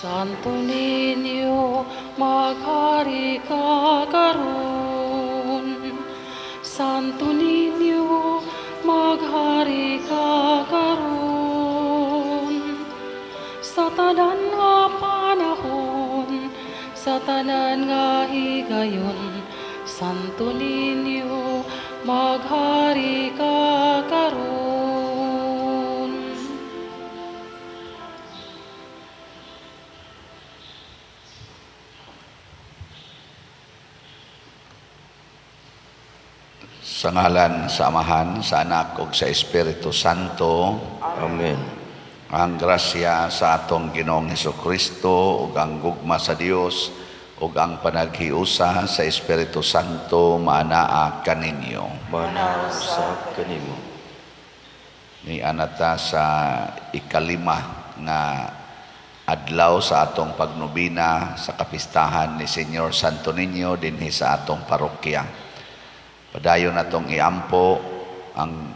Santo Niño, maghari ka karon. Santo Niño, maghari ka karon. Sa tanan nga panahon, sa tanan nga higayon, Santo Niño, maghari ka karon. Sa ngalan sa Amahan, sa Anak ug sa Espiritu Santo. Amen. Ang grasya sa atong Ginoong Hesukristo ug ang gugma sa Dios ug ang panaghiusa sa Espiritu Santo maanaa kaninyo. Maanaa usab kanimo. Niana ta sa ikalima nga adlaw sa atong pagnobina sa kapistahan ni Señor Santo Niño dinhi sa atong parokya. Padayon natong iampo ang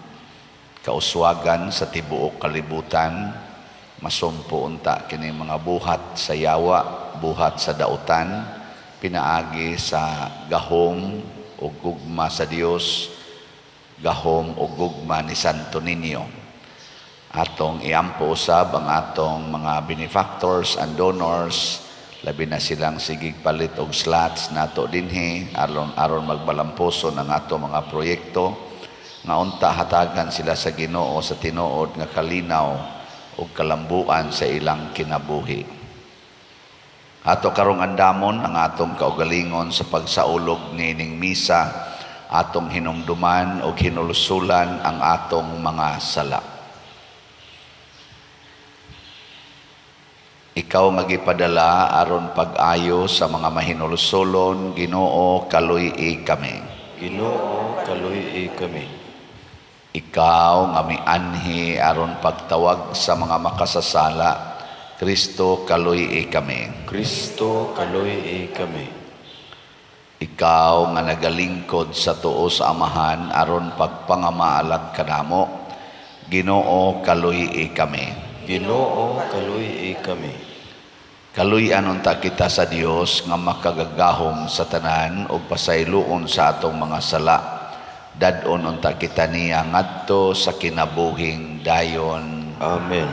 kauswagan sa tibuok kalibutan, masumpo unta kini mga buhat sa yawa, buhat sa dautan, pinaagi sa gahom o gugma sa Dios, gahom o gugma ni Santo Niño. Atong iampo usab ang atong mga benefactors and donors, labi na silang sigig palit og slots nato dinhi aron aron magbalampuson ang ato mga proyekto, nga unta hatagan sila sa Ginoo sa tinuod nga kalinaw ug kalambuan sa ilang kinabuhi. Ato karong andamon ang atong kaugalingon sa pagsaulog niining misa, atong hinumduman ug hinulsulan ang atong mga sala. Ikaw nga gipadala aron pag-ayo sa mga mahinulsulon, Ginoo, kaluy-i kami. Ginoo, kaluy-i kami. Ikaw nga mianhi aron pagtawag sa mga makasasala, Kristo, kaluy-i kami. Kristo, kaluy-i kami. Ikaw nga nagalingkod sa tuo sa Amahan aron pagpangamaalat kanamo, Ginoo, kaluy-i kami. Ginoo, kaluy-i kami. Kaluy-an unta kita sa Dios nga makagagahom sa tanan ug pasayloon sa atong mga sala. Dad-on unta kita niya ngadto sa kinabuhing dayon. Amen.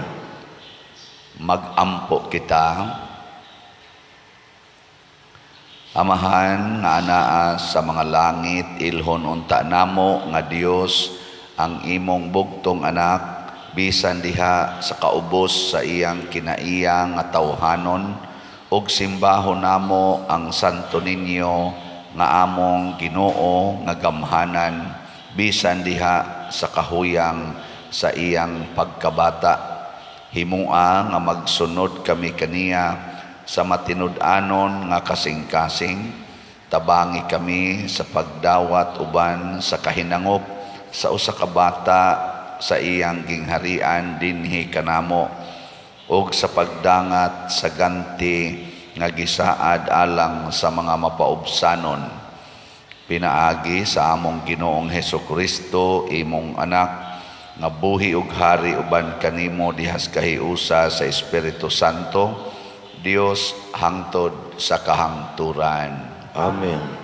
Magampo kita. Amahan nga anaa sa mga langit, ilhon unta namo nga Dios ang imong bugtong anak, bisan diha sa kaubos sa iyang kinaiya nga tawhanon, ug simbahon namo ang Santo Niño nga among Ginoo nga gamhanan, bisan diha sa kahuyang sa iyang pagkabata. Himua nga magsunod kami kaniya sa matinud-anon nga kasing-kasing, tabangi kami sa pagdawat uban sa kahinangop sa usa ka bata sa iyang gingharian dinhi kanamo, ug sa pagdangat sa ganti nga gisaad alang sa mga mapaubsanon. Pinaagi sa among Ginoong Hesukristo, imong anak, nga buhi ug hari uban kanimo dihas kahiusa sa Espiritu Santo, Dios hangtod sa kahangturan. Amen.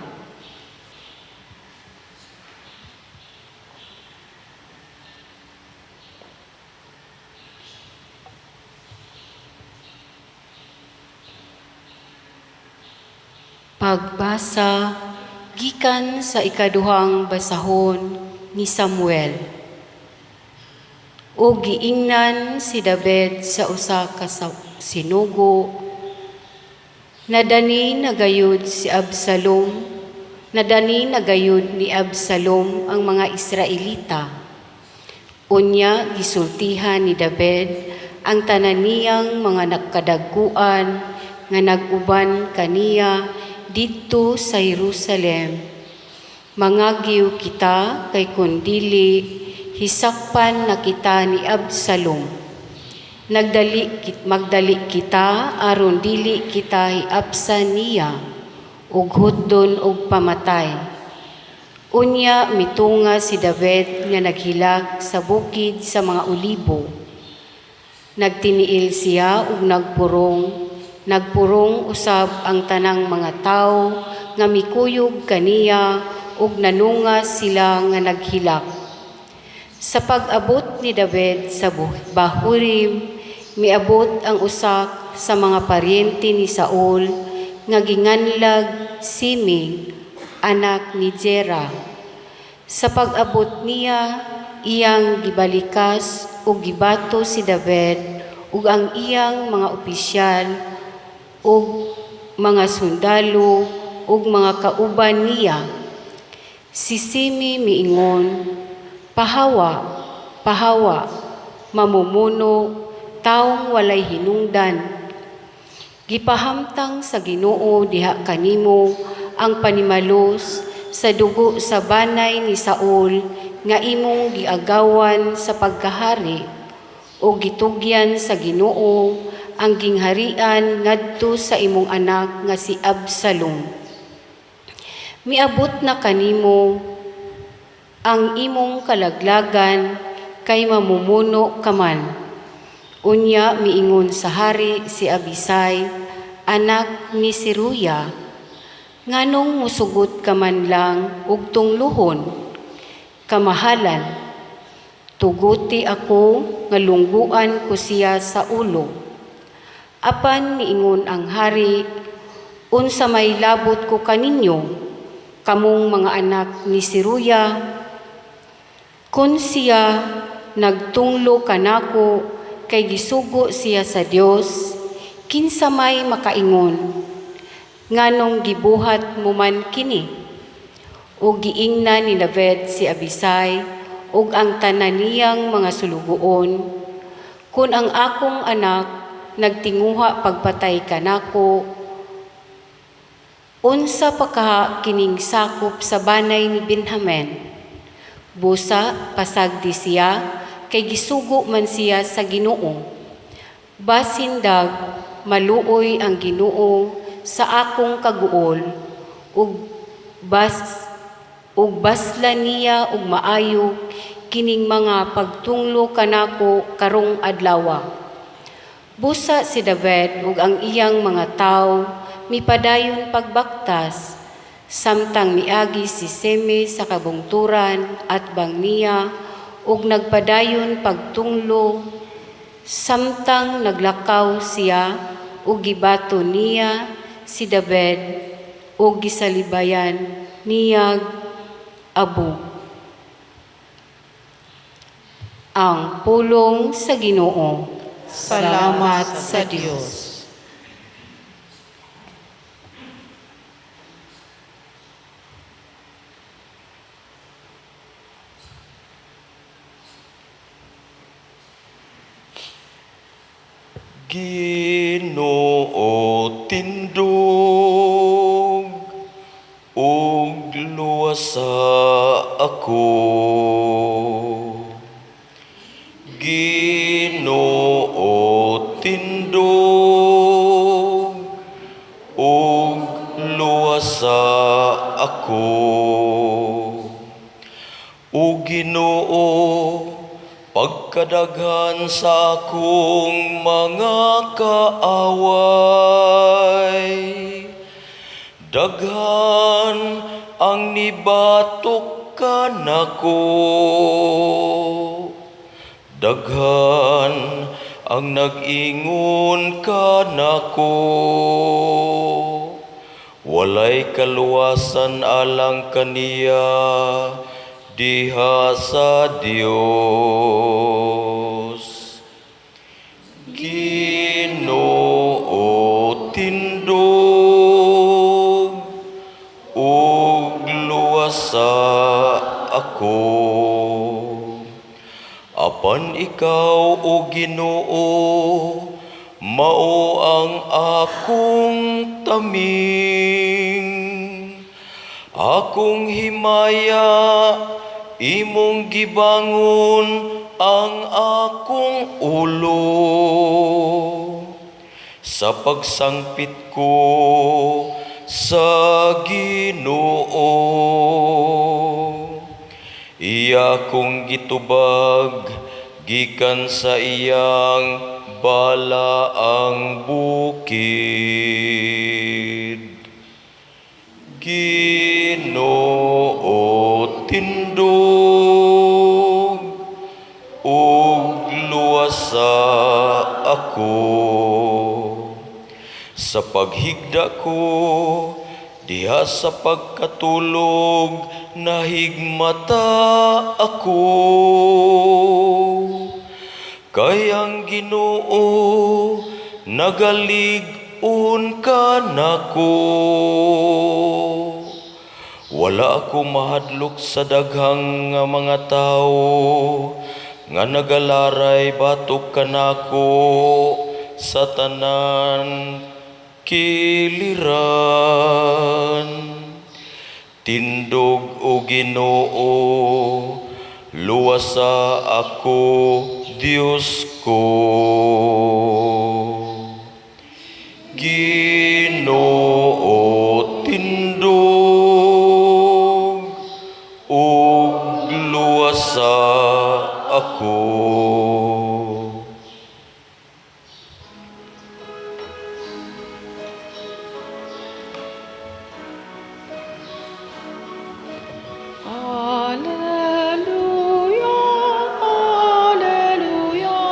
Pagbasa gikan sa ikaduhang basahon ni Samuel. O giingnan si David sa usa ka sinugo, nadani nagayud si Absalom, nadani nagayud ni Absalom ang mga Israelita. Unya gisultihan ni David ang tanan niyang mga nakadagkuan nga nag-uban kaniya didto sa Jerusalem. Mangagiw kita kay kun dili hisakpan na kita ni Absalom. Magdali kita aron dili kita hiapsan niya ug hutdon og pamatay. Unya mitunga si David nga naghilak sa bukid sa mga olibo. Nagtiniil siya ug nagpurong Nagpurong usab ang tanang mga tawo nga mikuyog kaniya ug nanunga sila nga naghilak. Sa pag-abot ni David sa Bahurim, miabot ang usa sa mga paryente ni Saul nga ginganlag Simi, anak ni Gera. Sa pag-abot niya, iyang gibalikas ug gibato si David ug ang iyang mga opisyal ug mga sundalo ug mga kauban niya. Si Simi miingon, "Pahawa, pahawa, mamumuno, taong walay hinungdan. Gipahamtang sa Ginoo diha kanimo ang panimalos sa dugo sa banay ni Saul nga imong giagawan sa pagkahari o gitugyan sa Ginoo ang gingharian ngadto sa imong anak nga si Absalom. Miabot na kanimo ang imong kalaglagan kay mamumuno ka man." Unya miingon sa hari si Abisay, anak ni Seruya, "Nganong musugot ka man lang og tungluhon? Kamahalan, tuguti ako nga lungguan ko siya sa ulo." Apan miingon ang hari, "Unsa may labot ko kaninyo, kamong mga anak ni Seruya? Kun siya nagtunglo kanako kay gisugo siya sa Dios, kinsa may makaingon, 'Nganong gibuhat mo man kini?'" Ug giingnan ni David si Abisay ug ang tanan niyang mga sulugoon, "Kun ang akong anak nagtinguha pagpatay kanako, unsa pa kaha kining sakop sa banay ni Benjamin? Busa pasagdi siya kay gisugo man siya sa Ginoo. Basindag maluoy ang Ginoo sa akong kaguol ug basla niya og maayo kining mga pagtunglo kanako karong adlawa." Busa si David ug ang iyang mga tawo mipadayon pagbaktas samtang miagi si Simi sa kabungturan atbang niya ug nagpadayon pagtunglo samtang naglakaw siya, ug gibato niya si David ug gisalibayan niyag abo. Ang pulong sa Ginoo. Salamat sa Dios. Ginoo, tindog ug luwasa ako. Ginoo, tindog ug luwasa ako. O Ginoo, pagkadaghan sa akong mga kaaway, daghan ang nibatok kanako. Daghan ang nag-ingon kanako. Walay kaluwasan alang kaniya diha sa Dios. Ginoo, tindog ug luwasa ako. Apan ikaw, o Ginoo, mao ang akong taming. Akong himaya, imong gibangon ang akong ulo. Sa pagsangpit ko sa Ginoo, iya kong gitubag, gikan sa iyang balaang bukid. Ginoo, tindog ug luwasa ako. Sa paghigda ko diha sa pagkatulog, nahigmata ako, kay ang Ginoo nagalig-on kanako. Wala ako mahadlok sa daghang nga mga tawo nga nagalaray batok kanako sa tanan kiliran. Tindog, o Ginoo, luwasa ako, Dios ko. Ginoo, tindog ug luwasa ako. Alleluia, Alleluia.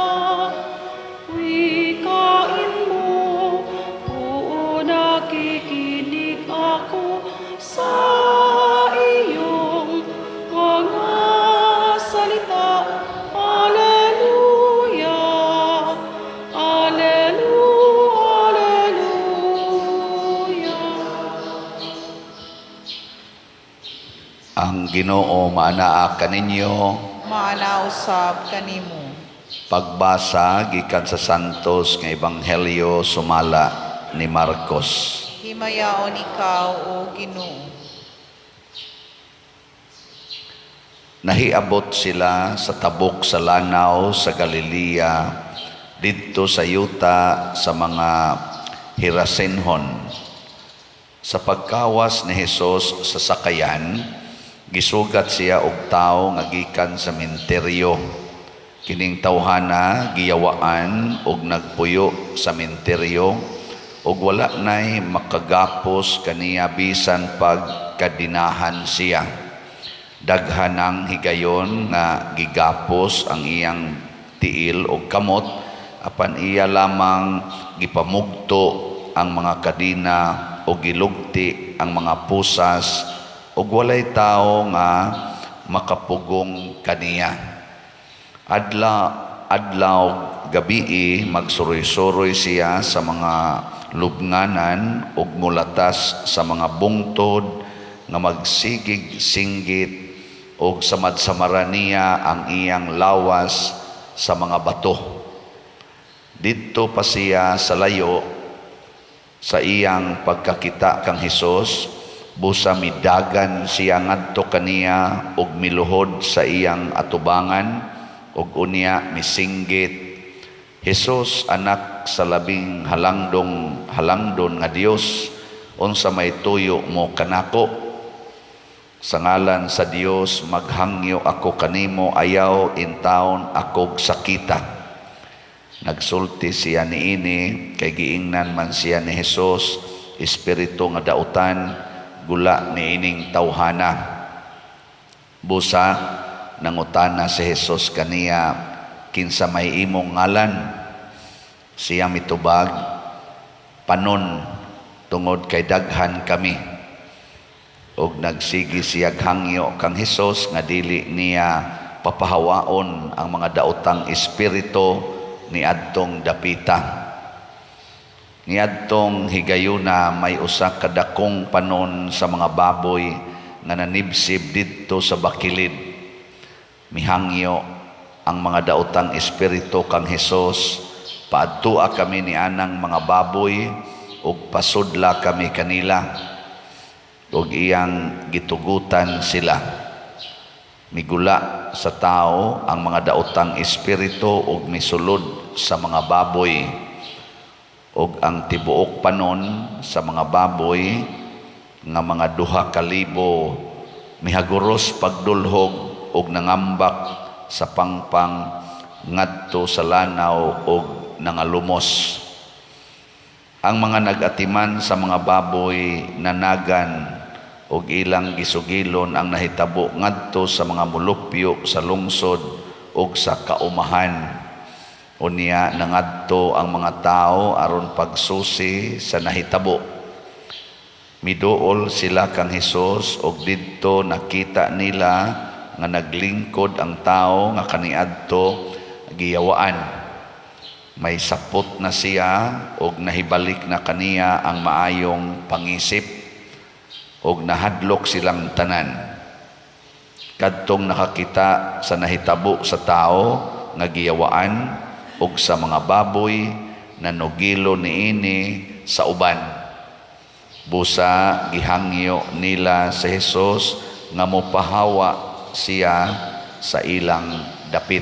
Wikain mo, oo, nakikinig ako sa iyong mga salita. Alleluia, Alleluia, Alleluia. Ang Ginoo maanaa kaninyo. Maana usab kanimo. Pagbasa gikan sa Santos nga Ebanghelyo sumala ni Marcos. Himayaon ikaw, o Ginoo. Nahiabot sila sa tabok sa lanaw sa Galilea, didto sa yuta sa mga Hirasenhon. Sa pagkawas ni Hesus sa sakayan, gisugat siya og tawo nga gikan sa minteryo. Kining tawhana giyawaan og nagpuyo sa minteryo og wala nay makagapos kaniya bisan pagkadinahan siya. Daghan ang higayon nga gigapos ang iyang tiil og kamot, apan iya lamang gipamugto ang mga kadina o gilugti ang mga pusas ug walay tawo nga makapugong kaniya. Adlaw gabii magsuroy-suroy siya sa mga lubnganan ug mulatas sa mga bungtod nga magsigig singgit ug samad-samaran niya ang iyang lawas sa mga bato. Didto pa siya sa layo sa iyang pagkakita kang Hesus, busa midagan siya ngadto kaniya ug miluhod sa iyang atubangan ug unya misinggit, "Hesus, anak sa labing halangdong halangdon nga Dios, unsa may tuyo mo kanako? Sa ngalan sa Dios maghangyo ako kanimo, ayaw intawon akog sakita." Nagsulti siya niini kay giingnan man siya ni Hesus, "Espiritu nga dautan, gula niining tawhana." Busa nangutana si Hesus kaniya, "Kinsa may imong ngalan?" Siya mitubag, "Panon, tungod kay daghan kami." Og nagsigi siya hangyo kang Hesus nga dili niya papahawaon ang mga daotang espiritu niadtong dapita. Niadtong higayuna may usa ka dakong panon sa mga baboy nga nanibsib didto sa bakilid. Mihangyo ang mga daotang espiritu kang Hesus, "Paadtua kami ni anang mga baboy ug pasudla kami kanila." Ug iyang gitugutan sila. Migula sa tao ang mga daotang espiritu ug misulod sa mga baboy. Ug ang tibuok panon sa mga baboy nga mga 2,000 mihaguros pagdulhog ug nangambak sa pangpang ngadto sa lanaw og nangalumos. Ang mga nag-atiman sa mga baboy nanagan og ilang gisugilon ang nahitabo ngadto sa mga mulupyo sa lungsod ug sa kaumahan. Unya nangadto ang mga tao aron pagsusi sa nahitabo. Miduol sila kang Hesus ug didto nakita nila nga naglingkod ang tao nga kaniadto giyawaan. May sapot na siya ug nahibalik na kaniya ang maayong pangisip ug nahadlok silang tanan. Kadtong nakakita sa nahitabo sa tao nga giyawaan ug sa mga baboy, nanugilo niini sa uban. Busa gihangyo nila sa Hesus nga mopahawa siya sa ilang dapit.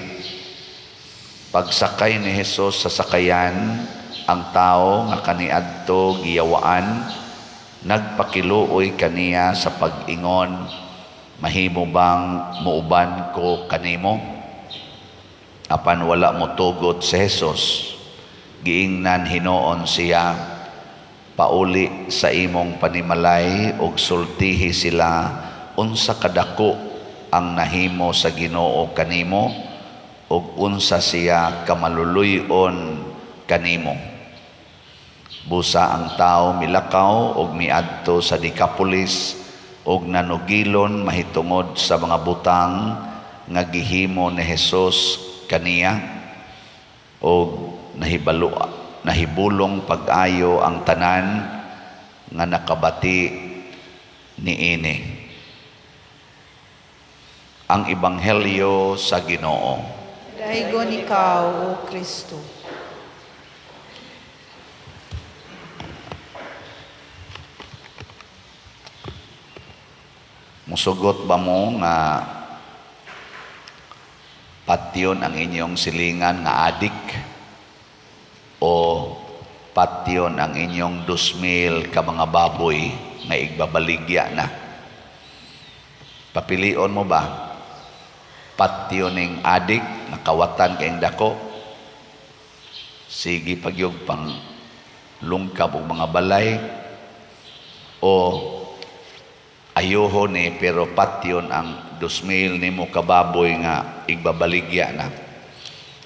Pagsakay ni Hesus sa sakayan, ang tao nga kaniadto giyawaan nagpakiluoy kaniya sa pag-ingon, "Mahimo bang muuban ko kanimo?" Apan wala motugot si Hesus. Giingnan hinuon siya, "Pauli sa imong panimalay ug sultihi sila unsa kadako ang nahimo sa Ginoo kanimo ug unsa siya kamaluluy-on kanimo." Busa ang tao milakaw ug miadto sa Decapolis ug nanugilon mahitungod sa mga butang nga gihimo ni Hesus kaniya, ug nahibalo nahibulong pag-ayo ang tanan nga nakabati niini. Ang Ebanghelyo sa Ginoo. Daygon ikaw, O Kristo. Musugot ba mo nga patyon ang inyong silingan nga adik o patyon ang inyong 2,000 ka mga baboy nga igbabaligya na? Papilion mo ba? Patyon ning adik nga kawatan kayong dako, sige pagyog pang lungkab og mga balay, o ayuho ni pero patyon ang 2,000 nimo kababoy nga igbabaligya na?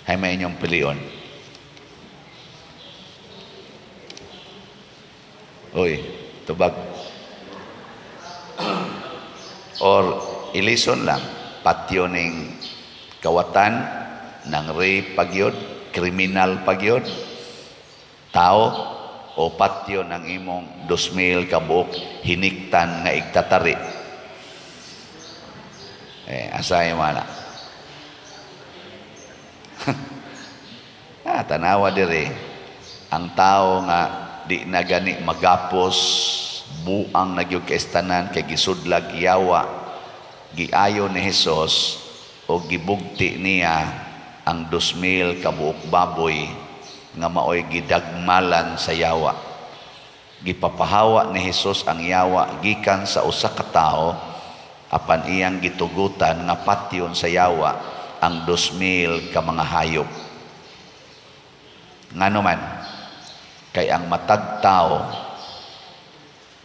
Hay may inyong pilion. Uy, tubag. Or ilison lang, patyon ning kawatan ng rape pagyod, kriminal pagyod, tao, o patyon ang imong 2,000 kabuok hiniktan nga igtatari. Asay mana. Tanawa dire ang tao nga di na gani magapos, buang na gyud kaestanan kay gisudlag yawa, giayo ni Hesus o gibugti niya ang 2,000 kabuok baboy nga maoy gidagmalan sa yawa. Gipapahawa ni Hesus ang yawa gikan sa usa ka tawo, apan iyang gitugutan nga patyon sa yawa ang 2,000 ka mga hayop. Ngano man? Kay ang matag tao,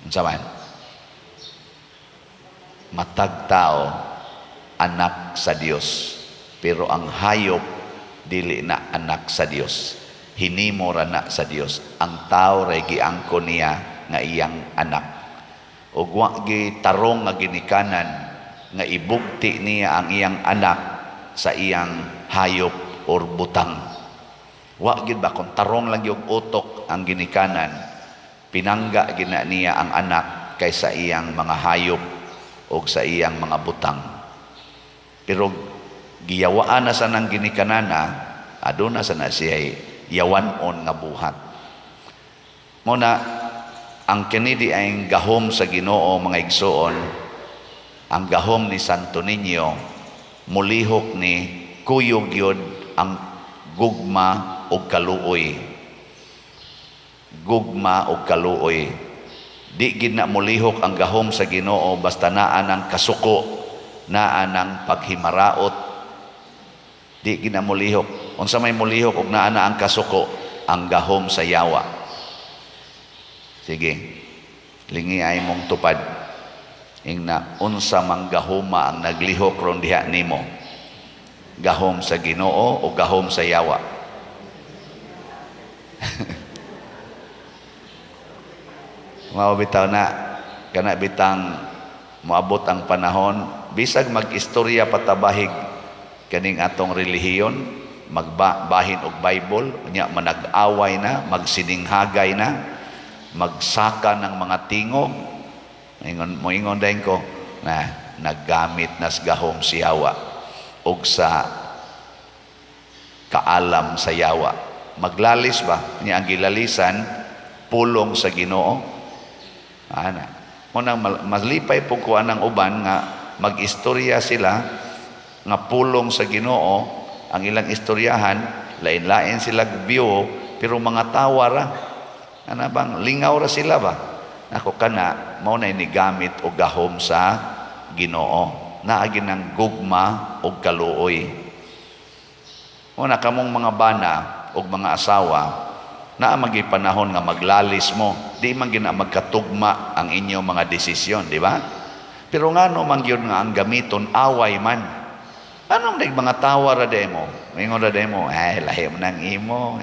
unsa man? Matag tao anak sa Dios, pero ang hayop dili na anak sa Dios. Hinimo ra na sa Dios. Ang tao ray giangkon niya nga iyang anak. Ug wa gi tarong nga ginikanan nga ibugti niya ang iyang anak sa iyang hayop or butang. Wa gid ba kung tarong lang yung utok ang ginikanan, pinangga gina niya ang anak kaysa iyang mga hayop o sa iyang mga butang. Pero giyawaan na sa nang ginikanana, aduna sa na siya yawan-on nga buhat. Muna, ang kini di ay gahom sa Ginoo, mga igsoon, ang gahom ni Santo Niño, mulihok ni kuyog yun ang gugma o kaluoy. Gugma o kaluoy. Di gid na mulihok ang gahom sa Ginoo basta naa ng kasuko, naa ng paghimaraot. Di gina mulihok. Unsa may mulihok og naa na ang kasuko? Ang gahom sa yawa. Sige. Lingi ay mong tupad. Ingna unsa mang gahoma ang naglihok ron diha nimo? Gahom sa Ginoo o gahom sa yawa? Mao bitaw na kana bitang moabot ang panahon bisag mag-istorya patabahig kaning atong relihiyon, magbahin og Bible, unya manag-away na, magsininghagay na, magsaka ng mga tingog. Ingon moingon dayon ko na naggamit nas gahom si yawa og sa kaalam sa yawa. Maglalis ba niya ang gilalisan pulong sa Ginoo? Ana. Mo nang malipay po ko anang uban nga mag-istorya sila nga pulong sa Ginoo ang ilang istoryahan, lain-lain sila view, pero mga tawa ra. Ana bang lingaw ra sila ba? Ako kana mao na inigamit og gahom sa Ginoo. Naagi ng gugma og kaluoy. Mo na kamong mga bana og mga asawa, naa magi panahon nga maglalis mo, di man gina magkatugma ang inyong mga desisyon, di ba? Pero ngano man gyud nga ang gamiton away man? Anong dag mga tawa ra demo? Mingon ra demo, ay lahi man ang imo,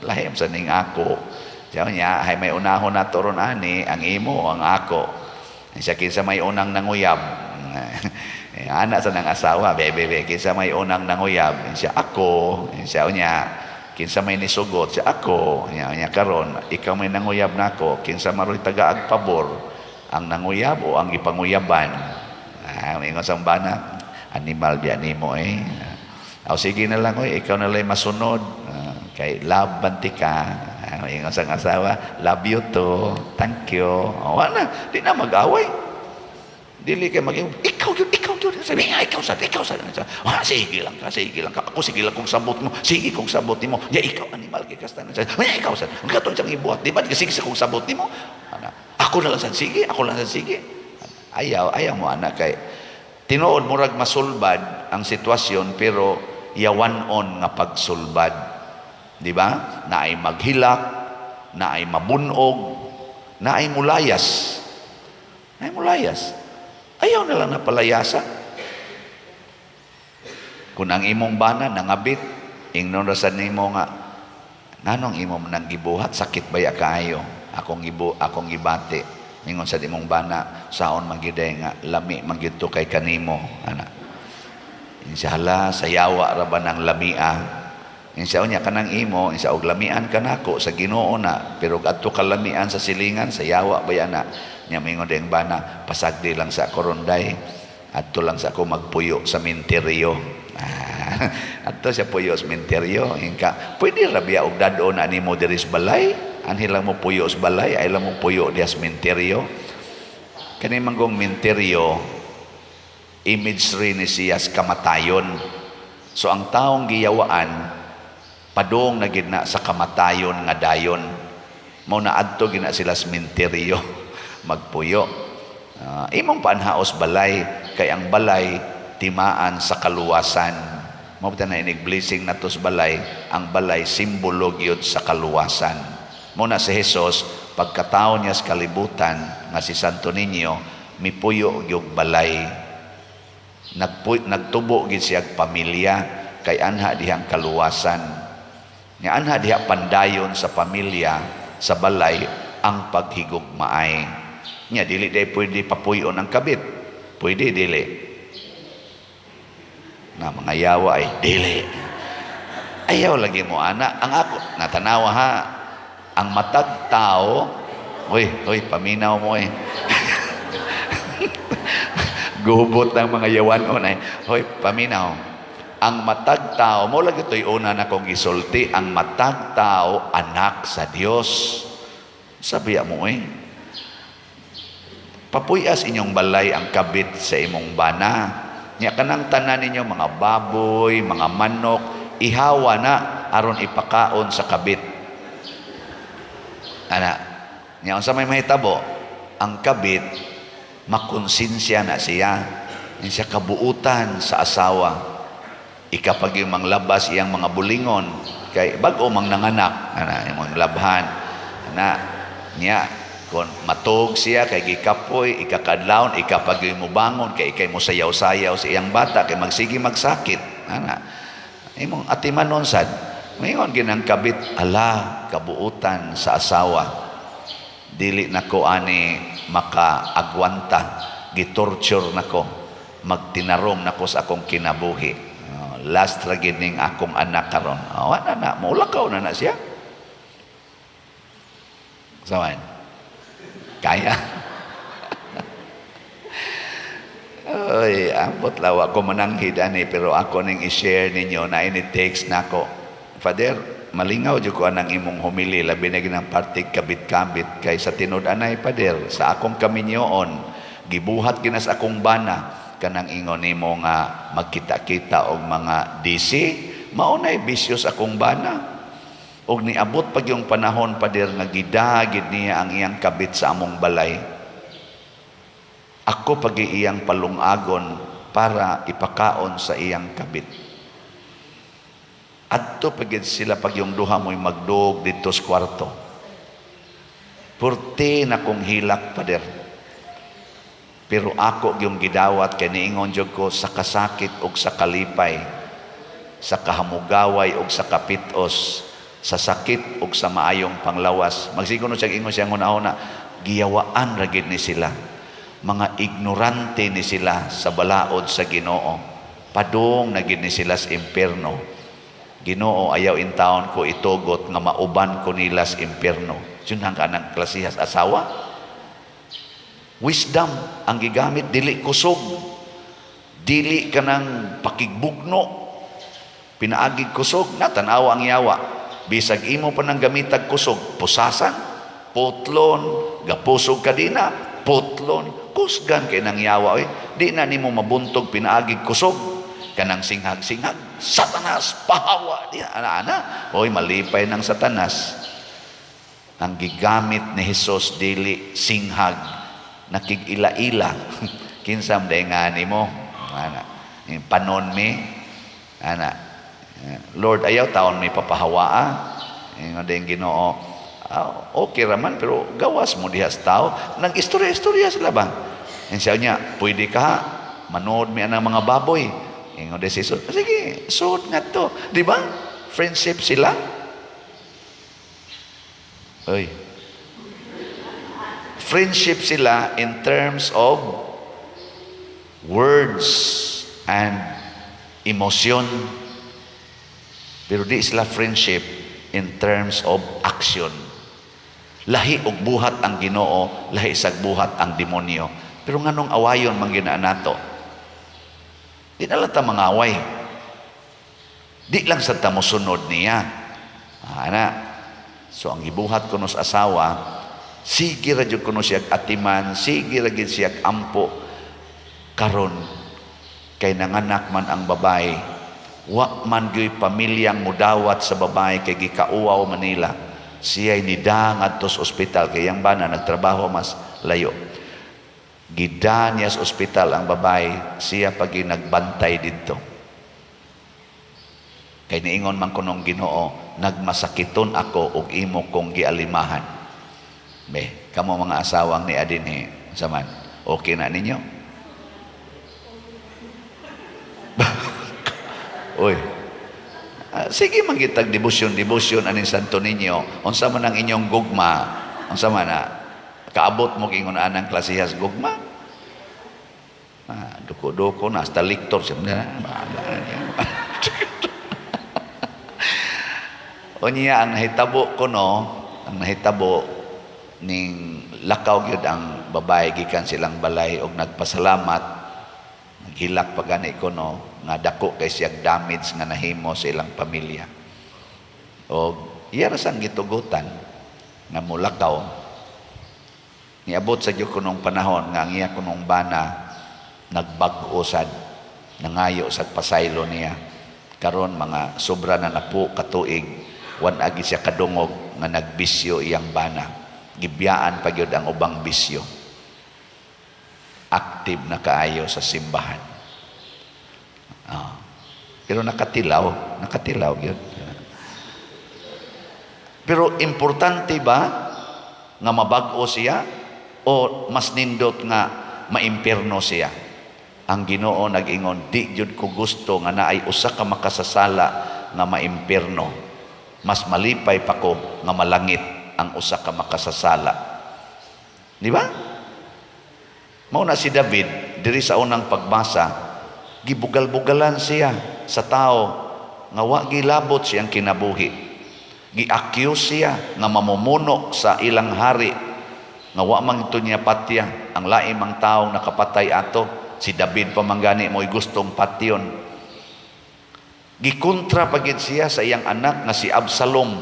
lahi sa ning ako. Siya niya, ay may unahon na ron ani, ang imo o ang ako. Siya kinsa may unang nanguyab. Anak sa nang asawa, bebe, be, kinsa may unang nanguyab. Siya ako, siya niya, kinsa may nisugot, siya ako. Niya, niya karon, ikaw may nanguyab nako, kinsa maroy tagaag pabor, ang nanguyab o ang gipanguyaban. Ah, ingon sa bana, animal biya nimo eh. O sige na lang oy, ikaw na lang masunod. Kay love banti ka. Ingon sa asawa, love you too. Thank you. O, wala na, di na mag-away. Dili kay mag ikaw yun, ikaw yun. Sabi nga, ikaw sad, ikaw sad. Ah, sige lang ka, sige lang ka. Ako sige lang kung sabot mo. Sige kung sabot nimo. Ya ikaw animal kay kastan. Ya ikaw sad. Ang katong siyang ibuhat, di ba? Sige sa kung sabot nimo. Ana, ako na lang sad, sige, ako lang sad, sige. Ayaw, ayaw mo anak kay tinuod murag masulbad ang sitwasyon pero yawan-on nga pagsulbad. Di ba? Naay maghilak, naay mabunog, naay mulayas. Naay mulayas. Ayaw na lang na palayasa. Kung ang imong bana nangabit, ingnon ra sad nimo nga nganong imo nang gibuhat, sakit baya kaayo akong ibu akong gibati. Ingon sa imong bana, saon man gyud nga lami man gyud to kay kanimo ana. Inshallah sa yawa ra ba nang lamia. Insa unya kanang imo, insa og lamian kanako sa Ginoo na, pero adto ka lamian sa silingan sa yawa ba na. Nya mingon ding bana, pasagdi lang sa koronday, adto lang sa ako magpuyo sa minteryo. Adto siya puyo sa minteryo, ingka pwede ra biya og dad-on na nimo diri sa balay, anhi lang mo puyo sa balay, ay lang mo puyo diha sa minteryo. Kani manggong minteryo, imagery ni siya sa kamatayon. So ang taong giyawaan, padung na gid na sa kamatayon nga dayon. Mao na adto gina sila sa minteryo magpuyo. Imong paanhaos balay kay ang balay timaan sa kaluwasan. Mao na inig blessing nato sa balay, ang balay simbolo gyud sa kaluwasan. Mao na si Jesus pagkatao niya sa kalibutan nga si Santo Niño mipuyo gyud balay. Nagtubo gyud siya pamilya kay anha dihang kaluwasan. Nga anha diha pandayon sa pamilya sa balay ang paghigugmaay. Nya dili day pwede papuyon ang kabit. Pwede dili. Na mga yawa ay dili. Ayaw lagi mo ana. Ang ako natanawa ha. Ang matag tao, uy, uy, paminaw mo eh. Gubot ng mga yawan on ay. Hoy, paminaw. Ang matag tao, mo lagi to'y una na kong gisulti, ang matag tao, anak sa Dios. Sabi mo eh. Papuyas inyong balay ang kabit sa imong bana. Nya kanang tanan ninyo mga baboy, mga manok, ihawa na aron ipakaon sa kabit. Ana, nya unsa may mahitabo? Ang kabit makonsensya na siya. Nya siya kabuutan sa asawa. Ika pag yung manglabas iyang mga bulingon kay bag-o mang nanganak ana, imong labhan ana niya. Kon matug siya kay gikapoy, ikakadlawon ika pag yung mobangon kay ikay mo sayaw-sayaw sa iyang bata kay magsige magsakit ana, imong atimanon sad. Mayon ginang kabit, ala kabuutan sa asawa, dili nako ani makaagwanta, gitorture nako, magtinarom nako sa akong kinabuhi. Oh, last ra gid ning akong anak karon. Oh, ana na maulakaw na na siya. Sawan kaya. Oy, ambot lawa ko mananghid ani, pero ako ning i-share ninyo na ini text nako. Father, malingaw jud ko anang imong homily, labi na ginang parte kabit-kabit, kay sa tinud anay, Father, sa akong kaminyoon, gibuhat ginas akong bana kanang ingon nimo nga magkita-kita og mga DC, mao nay bisyo sa akong bana. Og niabot pag yung panahon, Pader, nga gidagid niya ang iyang kabit sa among balay. Ako pag iyang palungagon para ipakaon sa iyang kabit. Adto pagid sila pag yung duha mo'y magdog dito sa kwarto. Purti na kong hilak, Pader. Pero ako yung gidawat kay niingon jud ko sa kasakit og sa kalipay, sa kahamugaway og sa kapitos, sa sakit og sa maayong panglawas. Magsigo no siya ingon siya una-una, giyawaan ra gid ni sila. Mga ignorante ni sila sa balaod sa Ginoo. Padung na gid ni sila sa impierno. Ginoo, ayaw intawon ko itugot nga mauban ko nila sa impierno. Yun ang kanang klasihas asawa. Wisdom ang gigamit, dili kusog. Dili kanang pakigbugno. Pinaagig kusog, natanawa ang yawa. Bisag imo pa nang gamitag kusog, pusasan, putlon, gapusog kadina, putlon, kusgan kay nang yawa oy. Di na nimo mabuntog pinaagig kusog. Kanang singhag-singhag, Satanas, pahawa diya, ana-ana. Oy, malipay ng Satanas. Ang gigamit ni Jesus dili singhag, nakig-ila-ila. Kinsam day nga nimo, ana. Panon mi, ana. Lord, ayaw taon may papahawaa. Ingon din Ginoo, ah, okay raman, pero gawas mo diha sa tao. Nag-istorya-istorya sila ba? Ang siya niya, pwede ka, manood mi anang mga baboy. Ingon din si Jesus, sige, suot nga to. Di ba? Friendship sila. Oy. Friendship sila in terms of words and emotion. Pero di sila friendship in terms of action. Lahi og buhat ang Ginoo, lahi sag buhat ang demonyo. Pero nganong awayon man ginaa nato? Di na lang ta mangaway. Di lang sa ta mosunod niya. Ana. So ang gibuhat kuno sa asawa, sige ra jud kuno siya atiman, sige ra gid siya ampo karon kay nanganak man ang babae, wa man gyud pamilyang mudawat sa babae kay gikauwaw Manila. Siya'y nida ngadto sa ospital kay yang bana nagtrabaho mas layo. Gida niya sa ospital ang babae, siya pagi nagbantay didto. Kay niingon man kunong Ginoo, nagmasakiton ako og imo kong gialimahan. Be, kamo mga asawang ni adinhi, unsa man, okay na ninyo? Oy. Sige man gitag debosyon-debosyon aning Santo Niño. Unsa man ang inyong gugma? Unsa man na? Kaabot mo ingon anang klasihas gugma? Duko-duko na hasta liktor siya. Unya ang nahitabo ko no, ang nahitabo ning lakaw gyud ang babae gikan silang balay og nagpasalamat, naghilak pa gani ko no nga dako kay siyag damage nga nahimo sa ilang pamilya. Og iya ra sang gitugutan nga mulakaw. Niabot sa gyud kunong panahon nga ang iya kunong bana nagbag-o sad, nangayo sad pasaylo niya. Karon mga sobra na napo katuig, wan agi siya kadungog nga nagbisyo iyang bana. Gibiyaan pa gyud ang ubang bisyo. Active na kaayo sa simbahan. Pero nakatilaw, nakatilaw gyud. Pero importante ba nga mabag-o siya o mas nindot nga maimpierno siya? Ang Ginoo nag-ingon, di jud ko gusto nga naay usa ka makasasala nga maimpierno. Mas malipay pa ko nga malangit ang usa ka makasasala. Di ba? Mao na si David diri sa unang pagbasa, gibugal-bugalan siya sa tao nga wa gilabot siyang kinabuhi. Gi-accuse siya nga mamumuno sa ilang hari nga wa man ito niya patya. Ang lain mang taong nakapatay ato, si David pa man gani mo'y gustong patyon. Gikontra pa gid siya sa iyang anak nga si Absalom.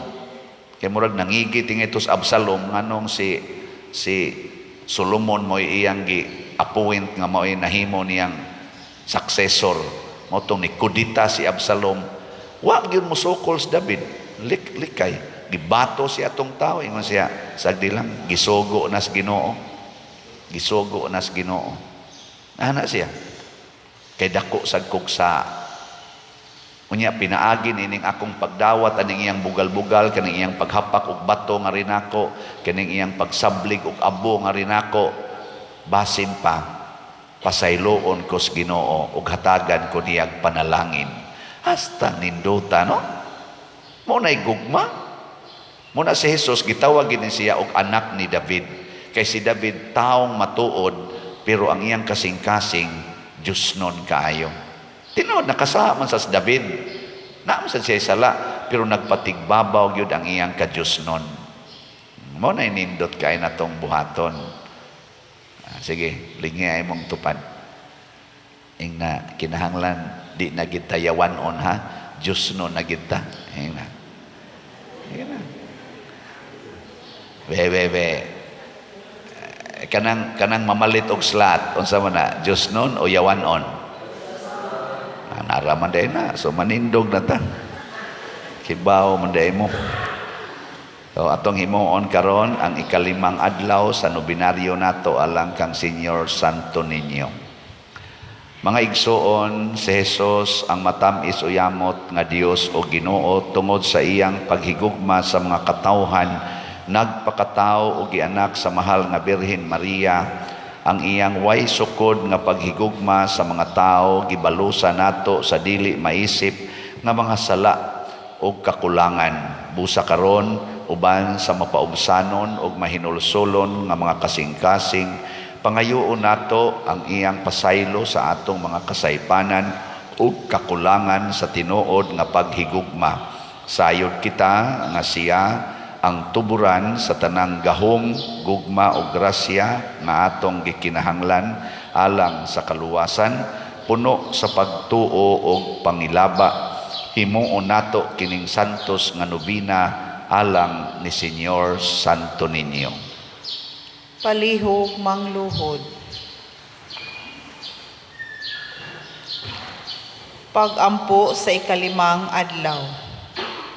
Kay murag nangigi tingito sa Absalom nganong si Solomon mo'y iyang gi-appoint nga mo'y nahimo niyang successor. Mao tong ni kudita si Absalom. Wa gyud mosukol si David. Likay. Gibato siya atong tao. Ingon siya, sagdi lang, gisugo nas Ginoo. Gisugo nas Ginoo. Ana siya. Kay dako sad kog sa unya pinaagi nining akong pagdawat aning iyang bugal-bugal, kaning iyang paghapak og bato nga rinako, kaning iyang pagsablig og abo nga rinako, basin pa pasayloon ko sa Ginoo ug hatagan ko niyag panalangin. Hasta nindota, no? Mao na'y gugma. Mao na si Jesus gitawag gini siya og anak ni David. Kay si David taong matuod, pero ang iyang kasing-kasing Diyos nun kaayo. Tinuod nakasama man sa si David. Naa man sa siya sala, pero nagpatigbabaw gyud ang iyang ka-Diyos nun. Mao na nindot kay natong buhaton. Sige, lingi ay mong tupad. Ing na kinahanglan di na kita yawan-on ha. Diyos no na kita. Ing na. Ing na. Be be be. Kanang mamalit og slot unsa man na? Diyos nun o yawan-on? Nara man day na. So manindog na ta. Kibaw man day mo. So atong himuon karon ang ikalimang adlaw sa nobinaryo nato alang kang Señor Santo Niño. Mga igsoon, si Jesus ang matam-is o yamot nga Dios o Ginoo tungod sa iyang paghigugma sa mga katawhan, nagpakatao o gianak sa mahal nga Birhen Maria. Ang iyang way sukod nga paghigugma sa mga tao gibalusa nato sa dili maisip nga mga sala o kakulangan. Busa karon uban sa mapaubsanon og mahinulsolon nga mga kasing-kasing, pangayoon nato ang iyang pasaylo sa atong mga kasaypanan ug kakulangan sa tinuod nga paghigugma. Sayod kita nga siya ang tuburan sa tanang gahom, gugma ug grasya nga atong gikinahanglan alang sa kaluwasan, puno sa pagtuo ug pangilaba. Himuon nato kining santos nga nobina alang ni Señor Santo Niño. Palihog mangluhod. Pag-ampo sa ikalimang adlaw.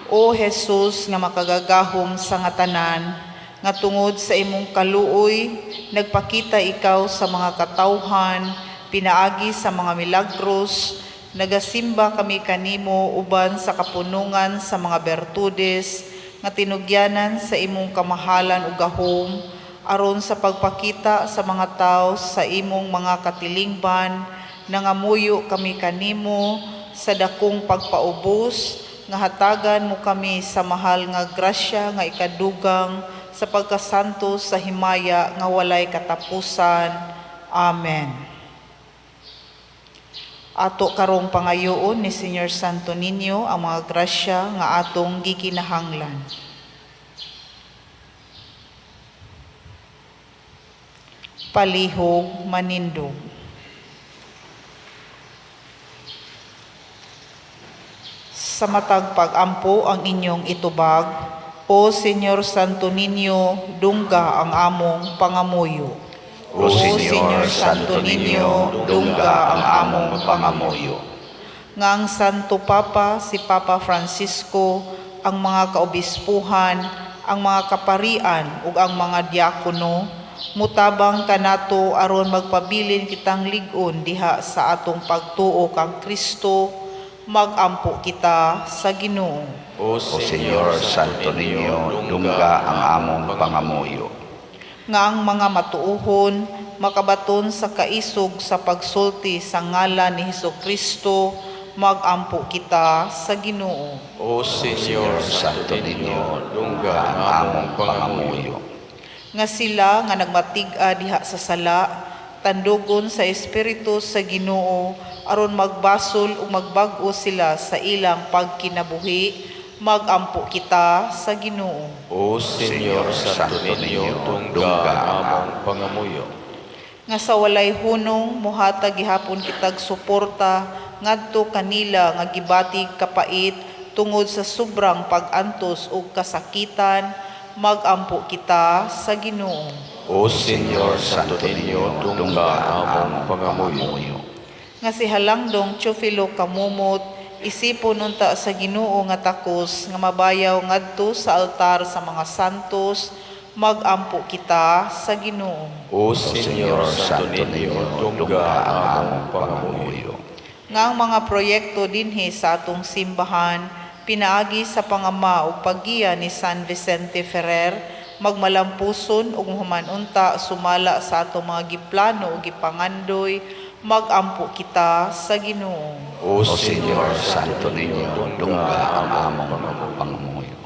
O Jesus nga makagagahom sa nga tanan, nga tungod sa imong kaluoy nagpakita ikaw sa mga katawhan, pinaagi sa mga milagros, nagasimba kami kanimo uban sa kapunungan sa mga bertudes nga tinugyanan sa imong kamahalan ug gahom, aron sa pagpakita sa mga tawo sa imong mga katilingban, nangamuyo kami kanimo sa dakong pagpaubos, nga hatagan mo kami sa mahal nga grasya nga ikadugang sa pagkasanto sa himaya nga walay katapusan. Amen. Ato karong pangayoon ni Señor Santo Niño ang mga grasya nga atong gikinahanglan. Palihog manindog. Sa matag pag-ampo ang inyong itubag, O Señor Santo Niño, dungga ang among pangamuyo. O Señor Santo Niño, dungga ang among pangamuyo. Nga ang Santo Papa, si Papa Francisco, ang mga kaobispuhan, ang mga kaparian ug ang mga diakono, mutabang kanato aron magpabilin kitang lig-on diha sa atong pagtuo kang Kristo, Magampo kita sa Ginoo. O O Señor Santo Niño, dungga ang among pangamuyo. Nga ang mga matuohon makabaton sa kaisog sa pagsulti sa ngalan ni Hesus Kristo, magampo kita sa Ginoo. O Señor Santo Santo Niño, Dungga dungga ang ang among among pangamuyo. pangamuyo. Nga sila nga nagmatig-a diha sa sala, tandugon sa espiritu sa Ginoo aron magbasol ug magbag-o sila sa ilang pagkinabuhi, magampo kita sa Ginoo. O Señor Santo Niño, dungga ang among pangamuyo. Nga sa walay hunong mohatag gihapon kitag suporta ngadto kanila nga gibatig kapait tungod sa sobrang pag-antos ug kasakitan, magampo kita sa Ginoo. O Señor Santo Niño, dungga ang among pangamuyo. Nga si Halangdong Teofilo Kamumot isipon unta sa Ginoo nga takos nga mabayaw ngadto sa altar sa mga santos, magampo kita sa Ginoo. O O Señor Santo Niño, dungga ang among pangamuyo. Nga ang mga proyekto dinhi sa atong simbahan pinaagi sa pangama ug paggiya ni San Vicente Ferrer magmalampuson ug human unta sumala sa atong mga giplano ug gipangandoy, magampo kita sa Ginoo. O O Señor Señor Santo Santo Niño, Niño, dungga ang among pangamuyo.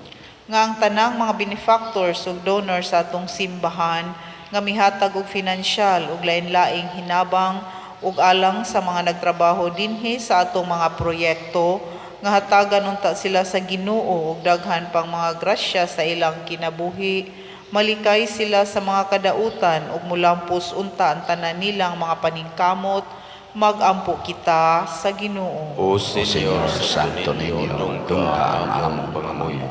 Nga ang tanang mga benefactors ug donors sa atong simbahan nga mihatag og finansyal ug lain-laing hinabang ug alang sa mga nagtrabaho dinhi sa atong mga proyekto, nga hatagan unta sila sa Ginoo og daghan pang mga grasya sa ilang kinabuhi, malikay sila sa mga kadautan ug mulampos unta ang tanan nilang mga paningkamot, magampo kita sa Ginoo. O O Señor Señor Santo Niño, dungga ang among pangamuyo.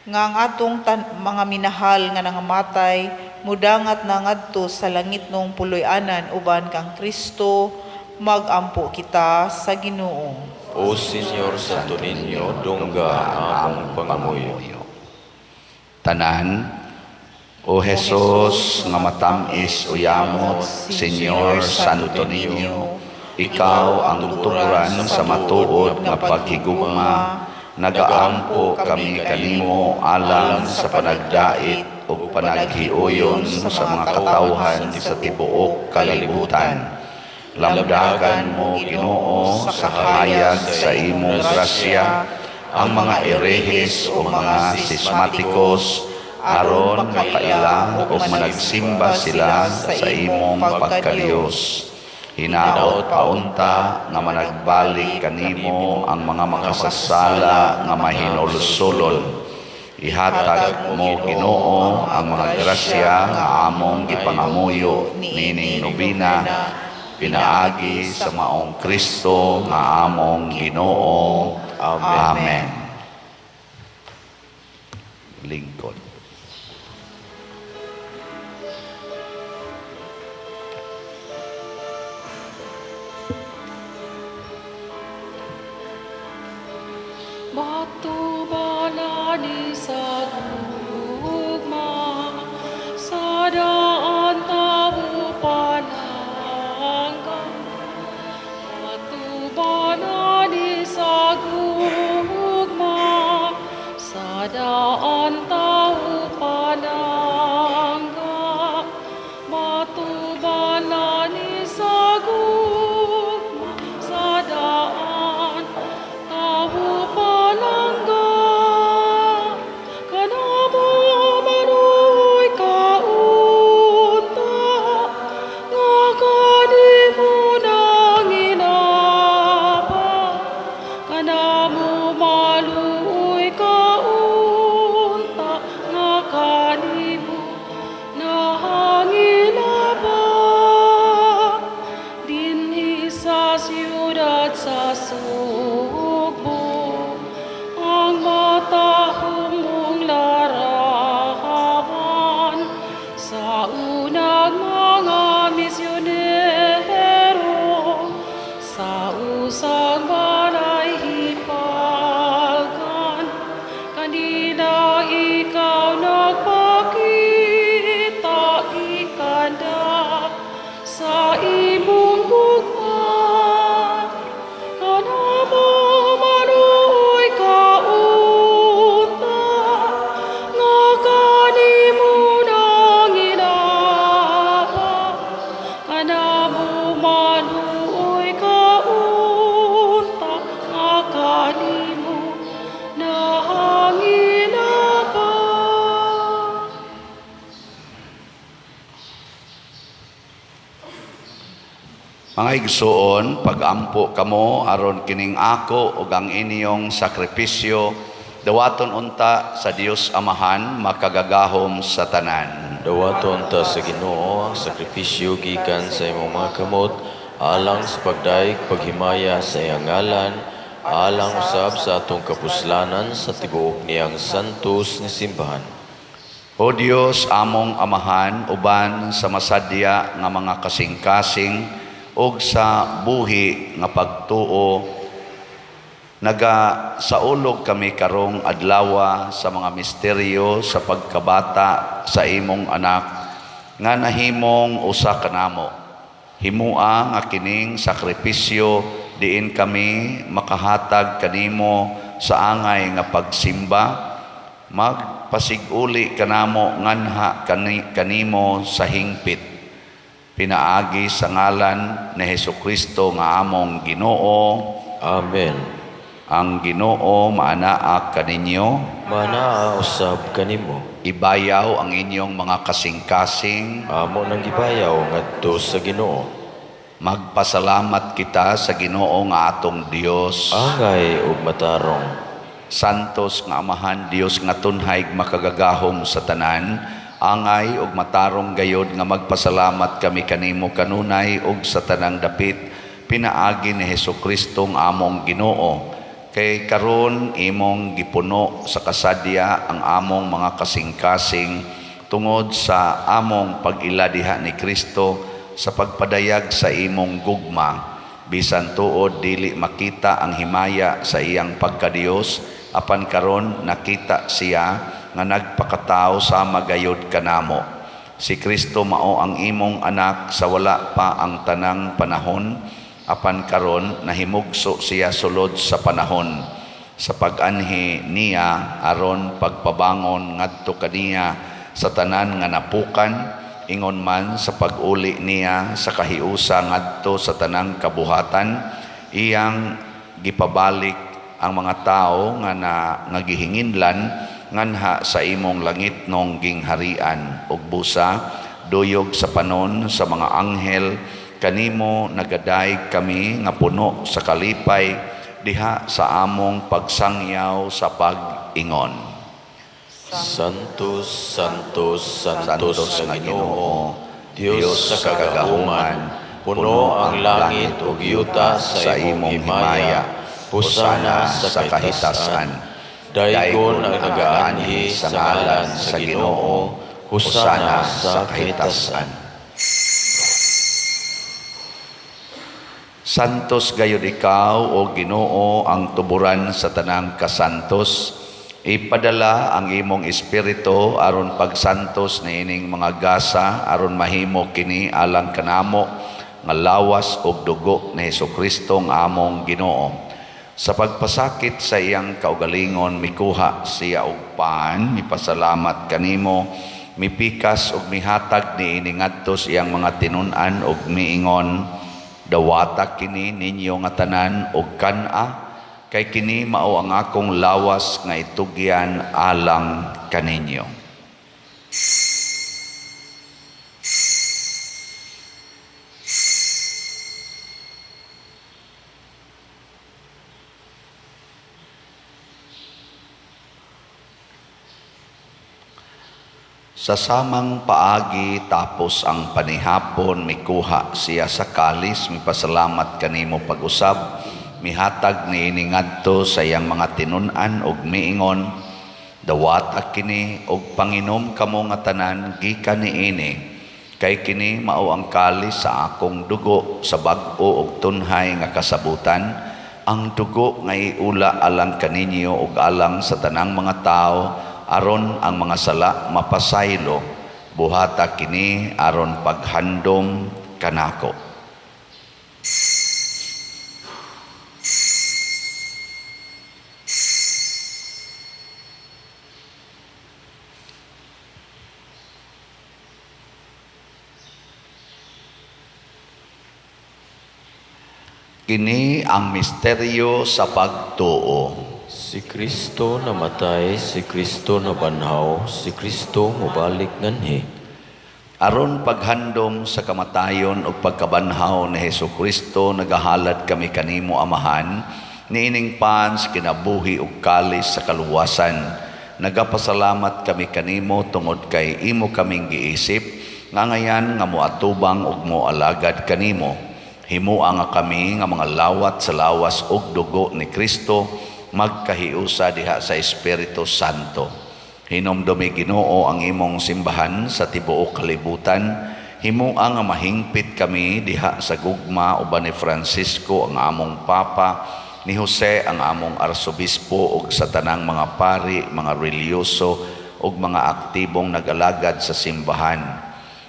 Nga ang atong mga minahal nga nangamatay mudangat na ngadto sa langit nung puloy-anan uban kang Kristo, magampo kita sa Ginoo. O Señor Santo Niño, dungga ang among pangamuyo. Tanan, O Jesus nga matam-is uyamot, Señor Santo Niño, ikaw ang tuburan sa matuod nga paghigugma, nagaampo kami kanimo alang sa panagdait ug panaghiuyon sa mga katawhan sa tibuok kalibutan. Lamdagan mo, Ginoo, sa kahayag sa imong grasya ang mga erehis o mga sismatikos aron makaila ug managsimba sila sa imong pagkadiyos. Hinaot paunta nga managbalik kanimo ang mga makasasala nga mahinulsulon. Ihatag mo, Ginoo, ang mga grasya nga among gipangamuyo nining nobina pinaagi sa maong Kristo nga among Ginoo. Amen. Amen. Lingkod. Batubalani sa gugma, sa daan tawo palangga. Batubalani sa gugma, sa daan tawo palangga. Batubalani sa gugma, sa daan tawo palangga. Kanamo maluoy ka unta, nga kanimo nangilaba. Kanamo maluoy ka unta, nga kanimo nangilaba. Dinhi sa siyudad sa Sugbo, ang matahong mong larawan sa unang mga misyonero sa usang balay hipawan. Mga igsuon, pagampo kamo aron kining ako ug ang inyong sakripisyo dawaton unta sa Dios Amahan makagagahom sa tanan. Dawaton ta sa Ginoo ang sakripisyo gikan sa imong mga kamot alang sa pagdayeg paghimaya sa iyang ngalan, alang usab sa atong kapuslanan sa tibuok niyang santos nga simbahan. O Dios among Amahan, uban sa masadya nga mga kasing-kasing ug sa buhi nga pagtuo, naga saulog kami karong adlawa sa mga misteryo sa pagkabata sa imong anak nga nahimong usa kanamo. Himua nga kining sakripisyo diin kami makahatag kanimo sa angay nga pagsimba magpasiguli kanamo nganha kanimo sa hingpit, pinaagi sa ngalan ni Hesukristo nga among Ginoo. Amen. Ang Ginoo maanaa kaninyo. Manaa usab kanimo. Ibayaw ang inyong mga kasing-kasing. Amo nang gibayaw ngadto sa Ginoo. Magpasalamat kita sa Ginoo nga atong Dios. Angay ug matarong. Santos nga Amahan, Dios nga tunhay makagagahom sa tanan, angay ug matarong gayod nga magpasalamat kami kanimo kanunay ug sa tanang dapit pinaagi ni Hesukristo nga among Ginoo. Kay karon imong gipuno sa kasadya ang among mga kasing-kasing tungod sa among pag-ila diha ni Kristo sa pagpadayag sa imong gugma. Bisan tuod dili makita ang himaya sa iyang pagkadiyos, apan karon nakita siya nga nagpakatao sama gayod kanamo. Si Kristo mao ang imong anak sa wala pa ang tanang panahon, apan karon nahimugso siya sulod sa panahon. Sa pag-anhi niya aron pagpabangon ngadto kaniya sa tanan nga napukan, ingon man sa pag-uli niya sa kahiusa ngadto sa tanang kabuhatan, iyang gipabalik ang mga tawo nga nga gihinginlan nganha sa imong langitnong gingharian. Ug busa duyog sa panon sa mga anghel kanimo nagadayeg kami nga puno sa kalipay diha sa among pagsangyaw sa pag-ingon. Santos, Santos, Santos nga Ginoo, Dios sa kagahuman, puno ang langit ug yuta sa imong himaya. Hosana sa kahitasan. Daygon ang nagaanhi sa ngalan sa Ginoo, Hosana sa kahitasan. Santos gayud ikaw, o Ginoo, ang tuburan sa tanang kasantos. Ipadala ang imong espiritu aron pagsantos niining mga gasa aron mahimo kini alang kanamo nga lawas ug dugo ni Hesukristo nga among Ginoo. Sa pagpasakit sa iyang kaugalingon mikuha siya og pan, mipasalamat kanimo, mipikas ug mihatag niini ngadto sa iyang mga tinun-an ug miingon, dawata kini ninyo nga tanan og kan-a, kay kini mao ang akong lawas nga itugyan alang kaninyo. Sa samang paagi tapos ang panihapon, mikuha siya sa kalis, mipasalamat kanimo pag-usab, mihatag niini ngadto sa iyang mga tinun-an ug miingon, dawata kini og panginom kamo nga tanan gikan niini, kay kini mao ang kalis sa akong dugo sa bag-o ug tunhay nga kasabutan, ang dugo nga iula alang kaninyo ug alang sa tanang mga tawo aron ang mga sala mapasaylo. Buhata kini aron paghandom kanako. Kini ang misteryo sa pagtuo. Si Kristo namatay, si Kristo nabanhaw, si Kristo mobalik nganhi. Aron paghandom sa kamatayon ug pagkabanhaw ni Hesukristo, nagahalad kami kanimo, Amahan, niining pan sa kinabuhi ug kalis sa kaluwasan. Nagapasalamat kami kanimo tungod kay imo kaming giisip nga ngayan nga moatubang ug moalagad kanimo. Himoa nga kami nga mga lawat sa lawas ug dugo ni Kristo magkahiusa diha sa Espiritu Santo. Hinumdumi, Ginoo, ang imong simbahan sa tibuok kalibutan. Himoa nga mahingpit kami diha sa gugma uban ni Francisco ang among Papa, ni Jose ang among Arsobispo ug sa tanang mga pari, mga relihiyoso ug mga aktibong nag-alagad sa simbahan.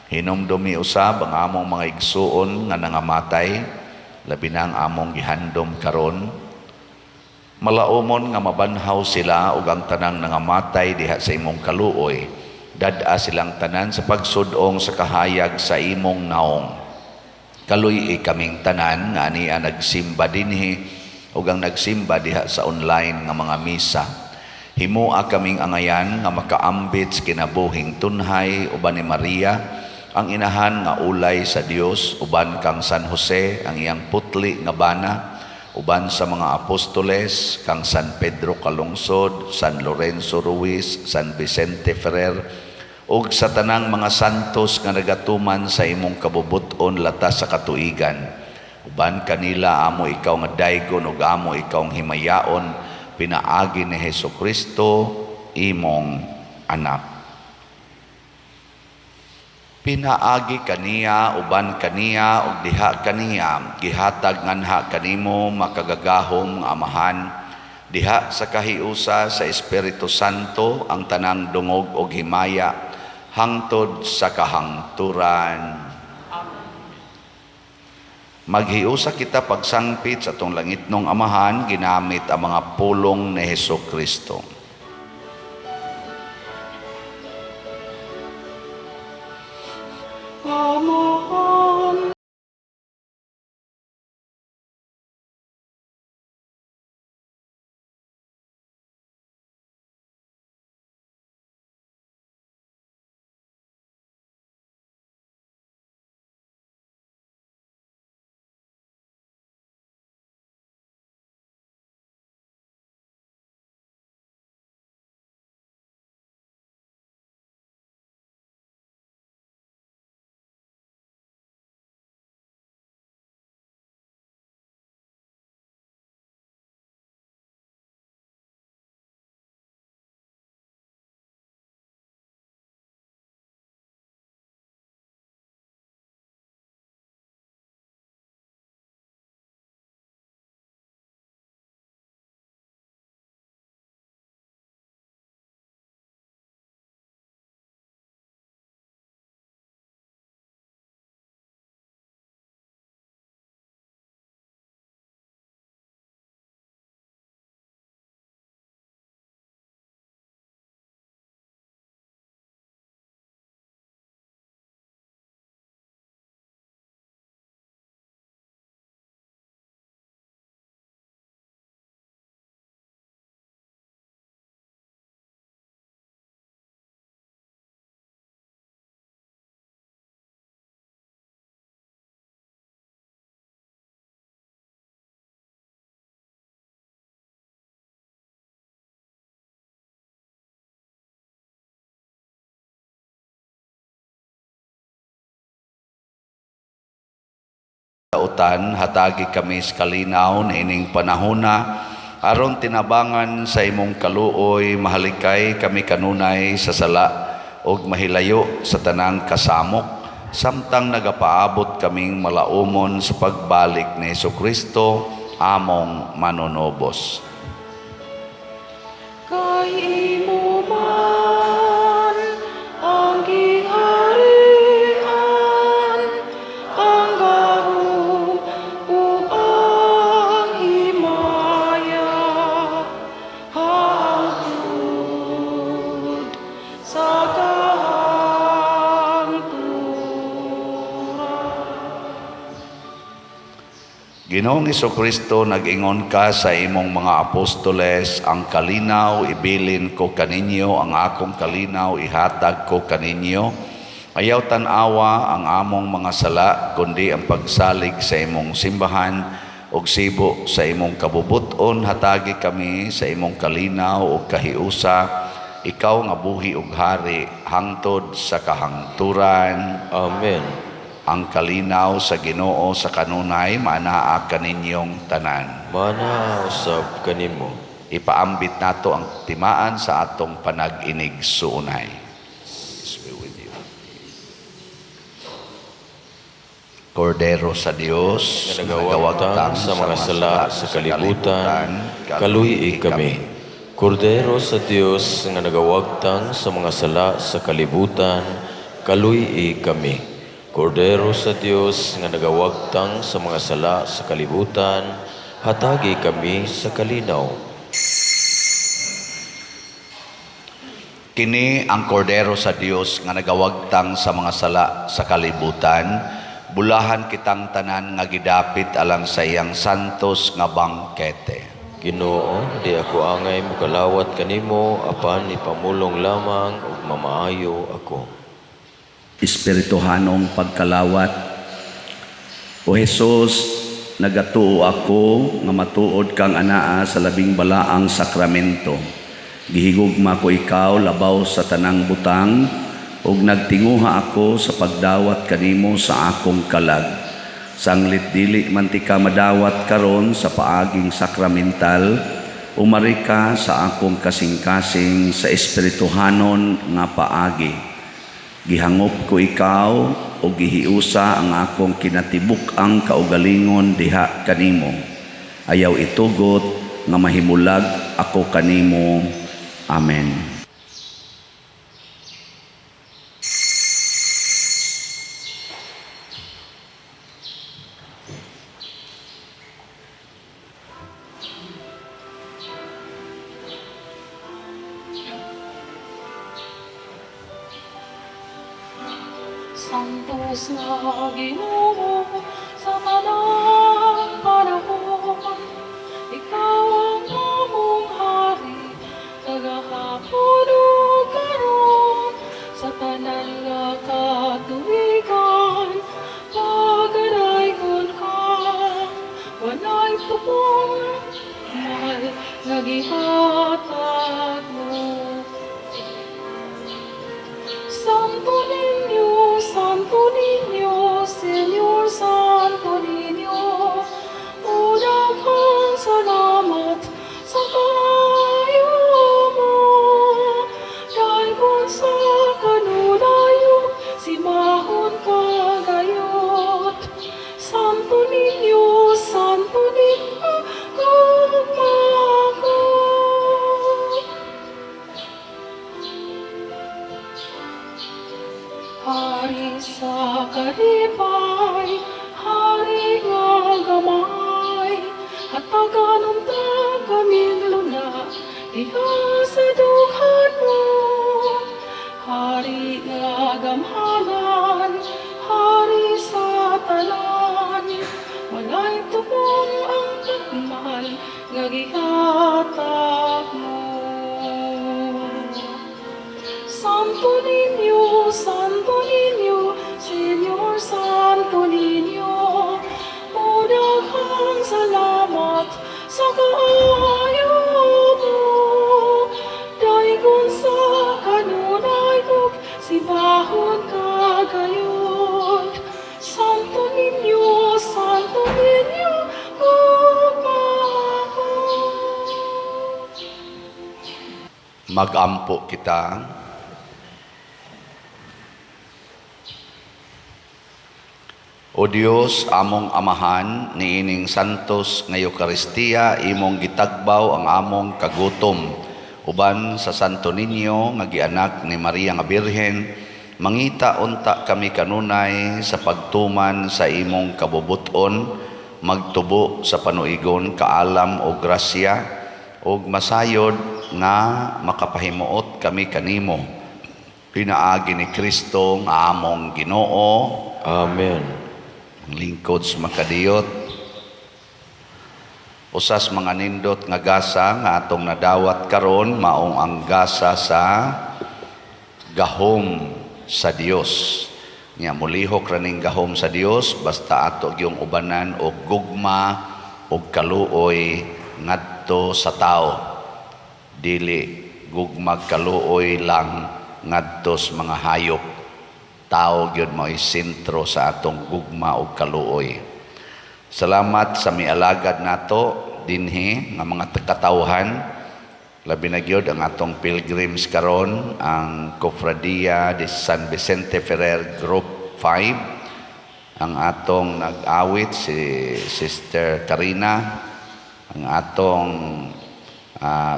Hinumdumi usab ang among mga igsuon nga nangamatay, labi na ang among gihandom karon. Malaumon nga mabanhaw sila ug ang tanang nangamatay diha sa imong kaluoy. Dad-a silang tanan sa pagsud-ong sa kahayag sa imong naong. Kaluy-i kaming tanan nga ania nagsimba dinhi ug ang nagsimba diha sa online nga mga misa. Himoa kaming angayan nga makaambit sa kinabuhing tunhay uban ni Maria, ang inahan nga ulay sa Dios, uban kang San Jose, ang iyang putli nga bana, uban sa mga apostoles, kang San Pedro Calungsod, San Lorenzo Ruiz, San Vicente Ferrer, ug sa tanang mga santos nga nagatuman sa imong kabubut-on latas sa katuigan. Uban kanila amo ikaw nga daygon ug amo ikaw nga himayaon pinaagi ni Hesukristo, imong anak. Pinaagi kaniya, uban kaniya, ug diha kaniya, gihatag nganha kanimo, makagagahom nga Amahan, diha sa kahiusa sa Espiritu Santo, ang tanang dungog ug himaya hangtod sa kahangturan. Maghiusa kita pagsangpit sa atong langitnong Amahan ginamit ang mga pulong ni Hesukristo. Amahan. Utan, hatagi kami sa kalinaw niining panahona aron tinabangan sa imong kaluoy mahalikay kami kanunay sa sala ug mahilayo sa tanang kasamok, samtang nagapaabot kaming malaumon sa pagbalik ni Hesukristo, among manunubos. Kay imo man ang gingharian, ang gahom ug ang himaya, hangtod sa kahangturan. Ginoong Hesukristo, nag-ingon ka sa imong mga apostoles, "Ang kalinaw ibilin ko kaninyo, ang akong kalinaw ihatag ko kaninyo." Ayaw tan-awa ang among mga sala, kundi ang pagsalig sa imong simbahan ug sibo sa imong kabubut-on. Hatagi kami sa imong kalinaw ug kahiusa, ikaw nga buhi ug hari hangtod sa kahangturan. Amen. Ang kalinaw sa Ginoo sa kanunay maanaa kaninyong tanan. Mana usab kanimo. Ipaambit nato ang timaan sa atong panag-inig-suunay. Peace be with you. Kordero sa Dios Nga nagawagtang sa mga sala sa kalibutan, kaluy-i kami. Kordero sa Dios nga nagawagtang sa mga sala sa kalibutan, kaluy-i kami. Kordero sa Dios nga nagawagtang sa mga sala sa kalibutan, hatagi kami sa kalinaw. Kini ang kordero sa Dios nga nagawagtang sa mga sala sa kalibutan. Bulahan kitang tanan nga gidapit alang sa iyang santos nga bangkete. Ginoo, di ako angay mokalawat kanimo apan ipamulong lamang ug mamaayo ako. Espirituhanong pagkalawat. O Hesus, nagatuo ako nga matuod kang anaa sa labing balaang sakramento. Gihigugma ko ikaw labaw sa tanang butang ug nagtinguha ako sa pagdawat kanimo sa akong kalag. Sanglit dili man tika madawat karon sa paaging sakramental, umari ka sa akong kasing-kasing sa espirituhanon nga paagi. Gihangop ko ikaw o gihiusa ang akong kinatibuk-ang kaugalingon diha kanimo. Ayaw itugot nga mahimulag ako kanimo. Amen. Santos nga Ginoo sa tanang panahon, ikaw ang among hari, kagahapon ug karon, sa tanan nga katuigan, pagadaygon ka, walay tupong mahal nga gihatag mo. Santo Niño, Santo Niño, Señor Santo Niño, o daghang salamat sa kaayo mo. Daygon sa kanunay ug simahon kagayot. Santo Niño, Santo Niño, gugma ko. Hari sa kalipay, hari nga gamay, hatagan unta kaming luna, diha sa dughan mo. Hari nga gamhanan, hari sa tanan, walay tupong ang pagmahal nga gihatag mo. Santo Niño, Santo Niño, Señor Santo Niño, o daghang salamat sa kaayo mo. Daygon sa kanunay ug simahon kagayot. Santo Niño, Santo Niño, gugma ko. Magampo kita. O Dios, among Amahan, niining santos nga Eukaristiya, imong gitagbaw ang among kagutom. Uban sa Santo Niño nga gianak ni Maria nga Birhen, mangita unta kami kanunay sa pagtuman sa imong kabubuton, magtubo sa panuigon kaalam o grasya, ug masayod nga makapahimuot kami kanimo. Pinaagi ni Kristo nga among Ginoo. Amen. Ang lingkod sa makadiyot, usas mga nindot nga gasa nga atong nadawat karon maong ang gasa sa gahom. sa Dios. Nya mulihok ra ning gahom sa Dios basta ato gyung ubanan og gugma og kaluoy ngadto sa tao. Dili gugmag kaluoy lang ngadto sa mga hayop. Tao gyud mao'y sentro sa atong gugma og kaluoy. Salamat sa mialagad nato dinhi nga mga katawhan. Labi na gyud ang atong pilgrims karon, ang Cofradia de San Vicente Ferrer Group 5, ang atong nag-awit si Sister Karina, ang atong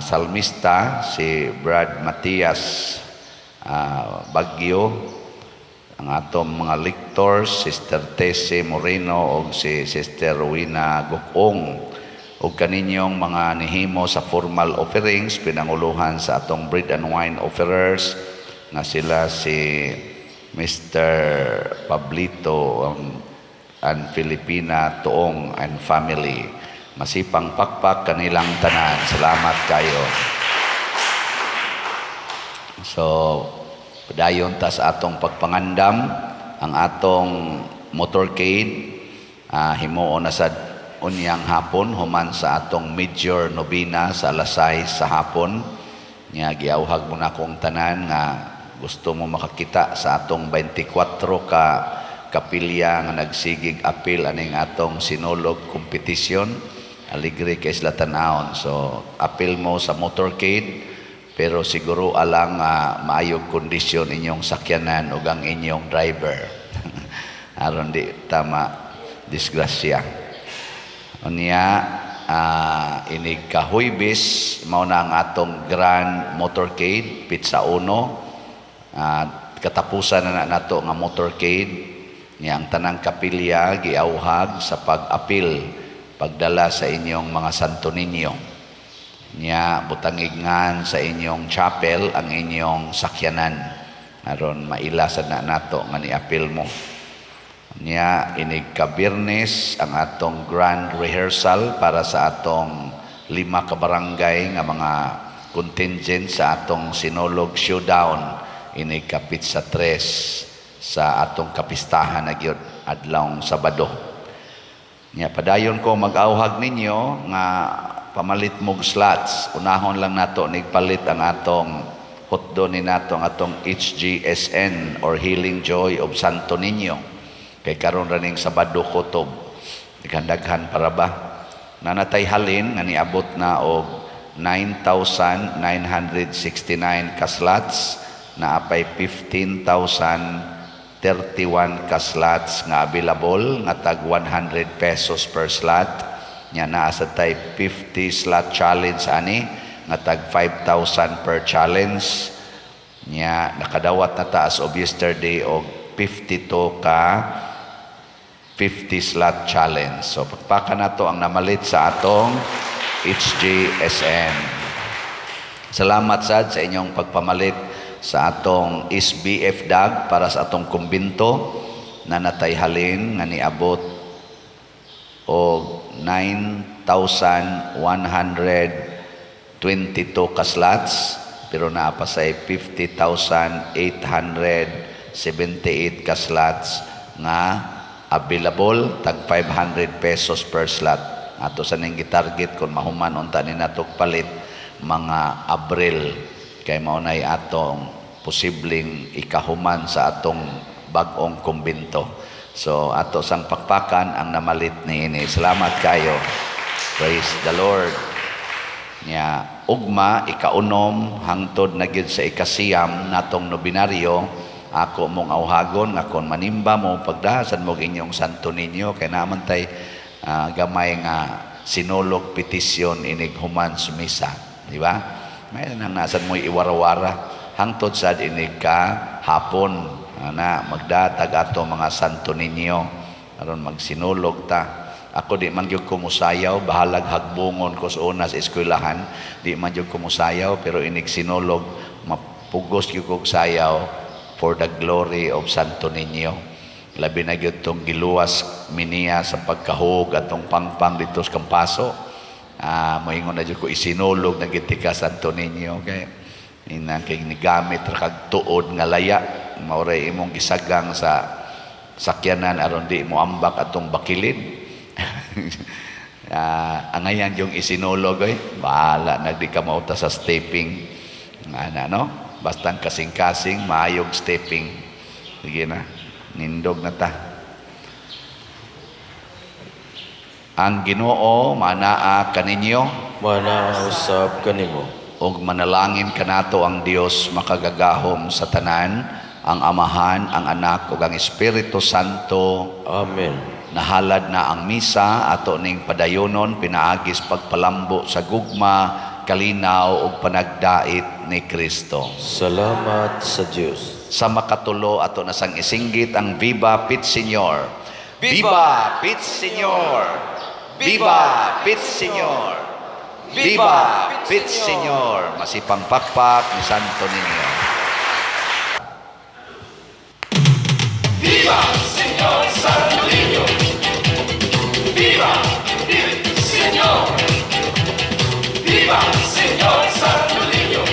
salmista si Brad Matias Bagyo, ang atong mga lectors, Sister Tessie Moreno ug si Sister Rowena Gukong, ug kaninyong mga nihimo sa formal offerings, pinanguluhan sa atong bread and wine offerers nga sila si Mr. Pablito and Filipina Tuong and family. Masipang pakpak kanilang tanan. Salamat kayo. So, padayon ta sa atong pagpangandam ang atong motorcade, himuon na sa unyang hapon human sa atong major novena sa alas 6 sa hapon. Nya giawhag mo na akong tanan nga gusto mo makakita sa atong 24 ka kapilya nga nagsigig apil aning atong Sinulog competition. Aligre kay sila tan-awon. So apil mo sa motorcade, pero siguro alang maayog kondisyon inyong sakyanan ug ang inyong driver aron di tama disgrasya. Unya, inig kahuybis mao na ang atong grand motorcade petsa 1. Katapusan na nato nga motorcade. Niya ang tanang kapilya giawhag sa pag-apil, pagdala sa inyong mga santo ninyo. Nya butangig ngan sa inyong chapel ang inyong sakyanan aron maila sad na nato nga niapil mo. Nya inig kabirnes ang atong grand rehearsal para sa atong lima ka barangay nga mga contingent sa atong Sinulog Showdown inig kapitsa 3 sa atong kapistahan na gyud adlawng Sabado. Nya padayon ko mag-awhag ninyo nga pamalit mog slots. Unahon lang nato nigpalit ang atong hotdo ni nato ang atong HGSN or Healing Joy of Santo Niño. Kay karon ra ning Sabado kutob. Daghan-daghan para ba? Nanatay halin nga niabot na og 9,969 ka slots, naa pay 15,031 ka slots nga available nga tag 100 pesos per slot. Nya naa sa tay 50 slot challenge ani nga tag 5,000 per challenge. Nya nakadawat na ta as of yesterday og 52 ka 50 slot challenge. So pagpaka nato ang namalit sa atong HGSN. Salamat sad sa inyong pagpamalit sa atong SBF DAG para sa atong kumbinto na natay halin nga niabot og 9,122 ka slots, pero naa pa say 50,878 ka slots nga available tag 500 pesos per slot. Ato sa ning gitarget kung mahuman unta ni natog palit mga Abril kay mao nay atong posibleng ikahuman sa atong bag-ong kumbinto. So ato sang pakpakan ang namalit niini. Salamat kayo. Praise the Lord. Nya ugma ikaunom hangtod na gyud sa ikasiyam natong nobinaryo, ako mong awhagon nga kon manimba mo, pagdasan mo inyong santo ninyo kay naman tay gamay nga sinulog petisyon inig human sa misa, di ba? May nang nasan mo iwarawara hangtod sad inig ka hapon na magdatag ato mga santo ninyo aron magsinulog ta. Ako di man gyud ko musayaw, bahalag hagbungon ko sa una sa eskwelahan, di man gyud ko musayaw, pero inig sinulog mapugos gyud kog sayaw for the glory of Santo Niño. Labi na gyud tong giluwas miniya sa pagkahug atong pangpang dito sa Kampaso. Moingon na gyud ko, isinulog na gyud ka Santo Niño kay ina kay nigamit ra kag tuod nga laya. Mao ray imong gisagang sa sakyanan aron di mo ambak atong bakilid. Angayan yung isinulog oy. Bahala na di ka mauta sa stepping. Ana no? Basta ang kasing-kasing maayog stepping. Sige na. Nindog na ta. Ang Ginoo manaa kaninyo Mana usab kanimo. Ug manalangin kanato ang Dios makagagahom sa tanan, ang Amahan, ang Anak ug ang Espiritu Santo. Amen. Nahalad na ang misa ato ning padayonon pinaagis pagpalambo sa gugma, kalinaw ug panagdait ni Kristo. Salamat sa Dios. Sa makatulo, ato na sang isinggit ang Viva Pit Señor. Viva Pit Señor. Viva Pit Señor. Viva Pit Señor. Masipang pakpak ni Santo Niño. Viva Señor Santo Niño. Viva il Señor. Viva Señor Santo Niño.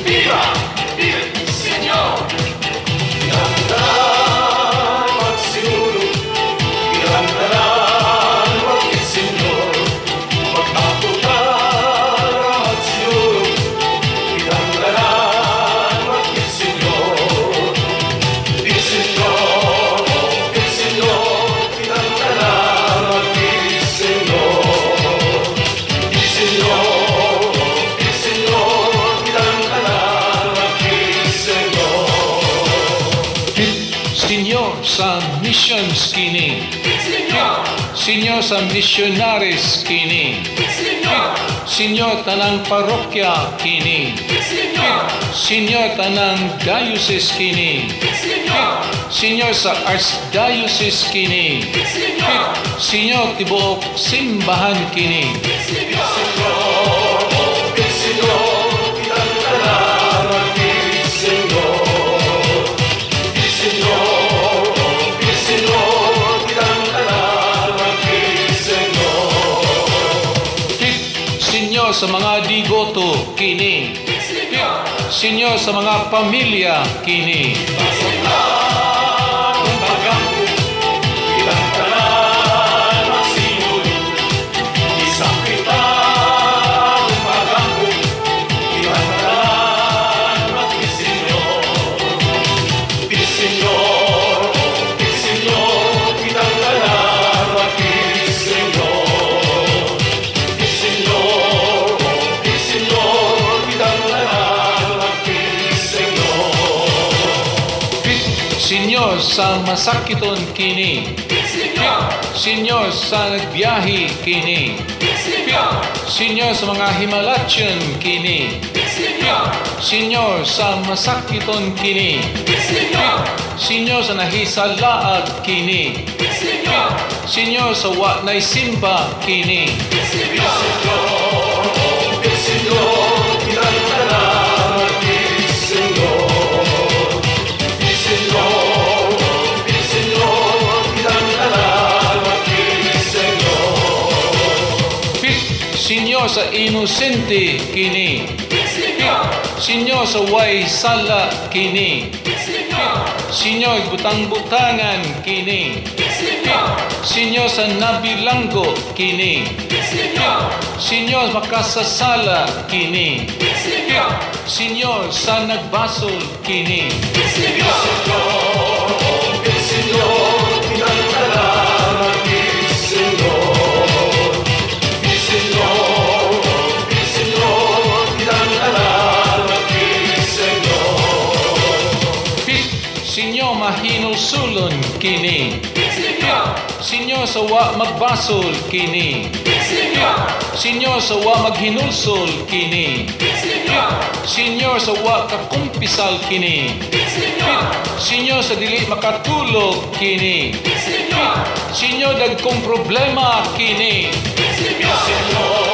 Viva il Señor. Kitang magsinulog, kitang tanan mag-Señor. Mag-ampo ta magsinulog, kitang tanan mag-Señor. Il Señor, il Señor, kitang tanan mag-Señor. Il Señor, il Señor, kitang tanan mag-Señor. Señor sa missions kini. Señor sa missionaries kini. Señor tanang parokya kini. Señor tanang diocese kini. Señor sa archdiocese kini. Señor tibuok simbahan kini. Il Señor, kitang tanan mag-Señor. Il Señor, il Señor, kitang tanan mag-Señor. Señor sa mga digoto kini. Señor sa mga pamilya kini. Pag-ampo, kitang tanan magsinulog. Isang kita pag-ampo, kitang tanan mag-Señor. Il Señor, il Señor, kitang tanan mag-Señor. Il Señor, il Señor, kitang tanan mag-Señor. Señor sa masakiton kini. Señor sa nagbiyahe kini. Señor sa mga himalatyon kini. Señor sa masakiton kini. Señor sa nahisalaag kini. Señor sa wa simba kini. Il Señor, kitang tanan mag-Señor. Il Señor, il Señor, kitang tanan mag-Señor. Señor sa inosente kini. Señor sa way sala kini. Señor butang-butangan kini. Señor sa nabilanggo kini. Señor makasasala kini. Señor sa nagbasol kini. Il Señor, kitang tanan mag-Señor. Il Señor, il Señor, kitang tanan mag-Señor. Señor mahinulsulon kini. Señor sa wa magbasol kini. Señor sa wa maghinulsol kini. Señor sa wa kakumpisal kini. Señor sa dili makatulog kini. Señor dagkong problema kini. Il Señor,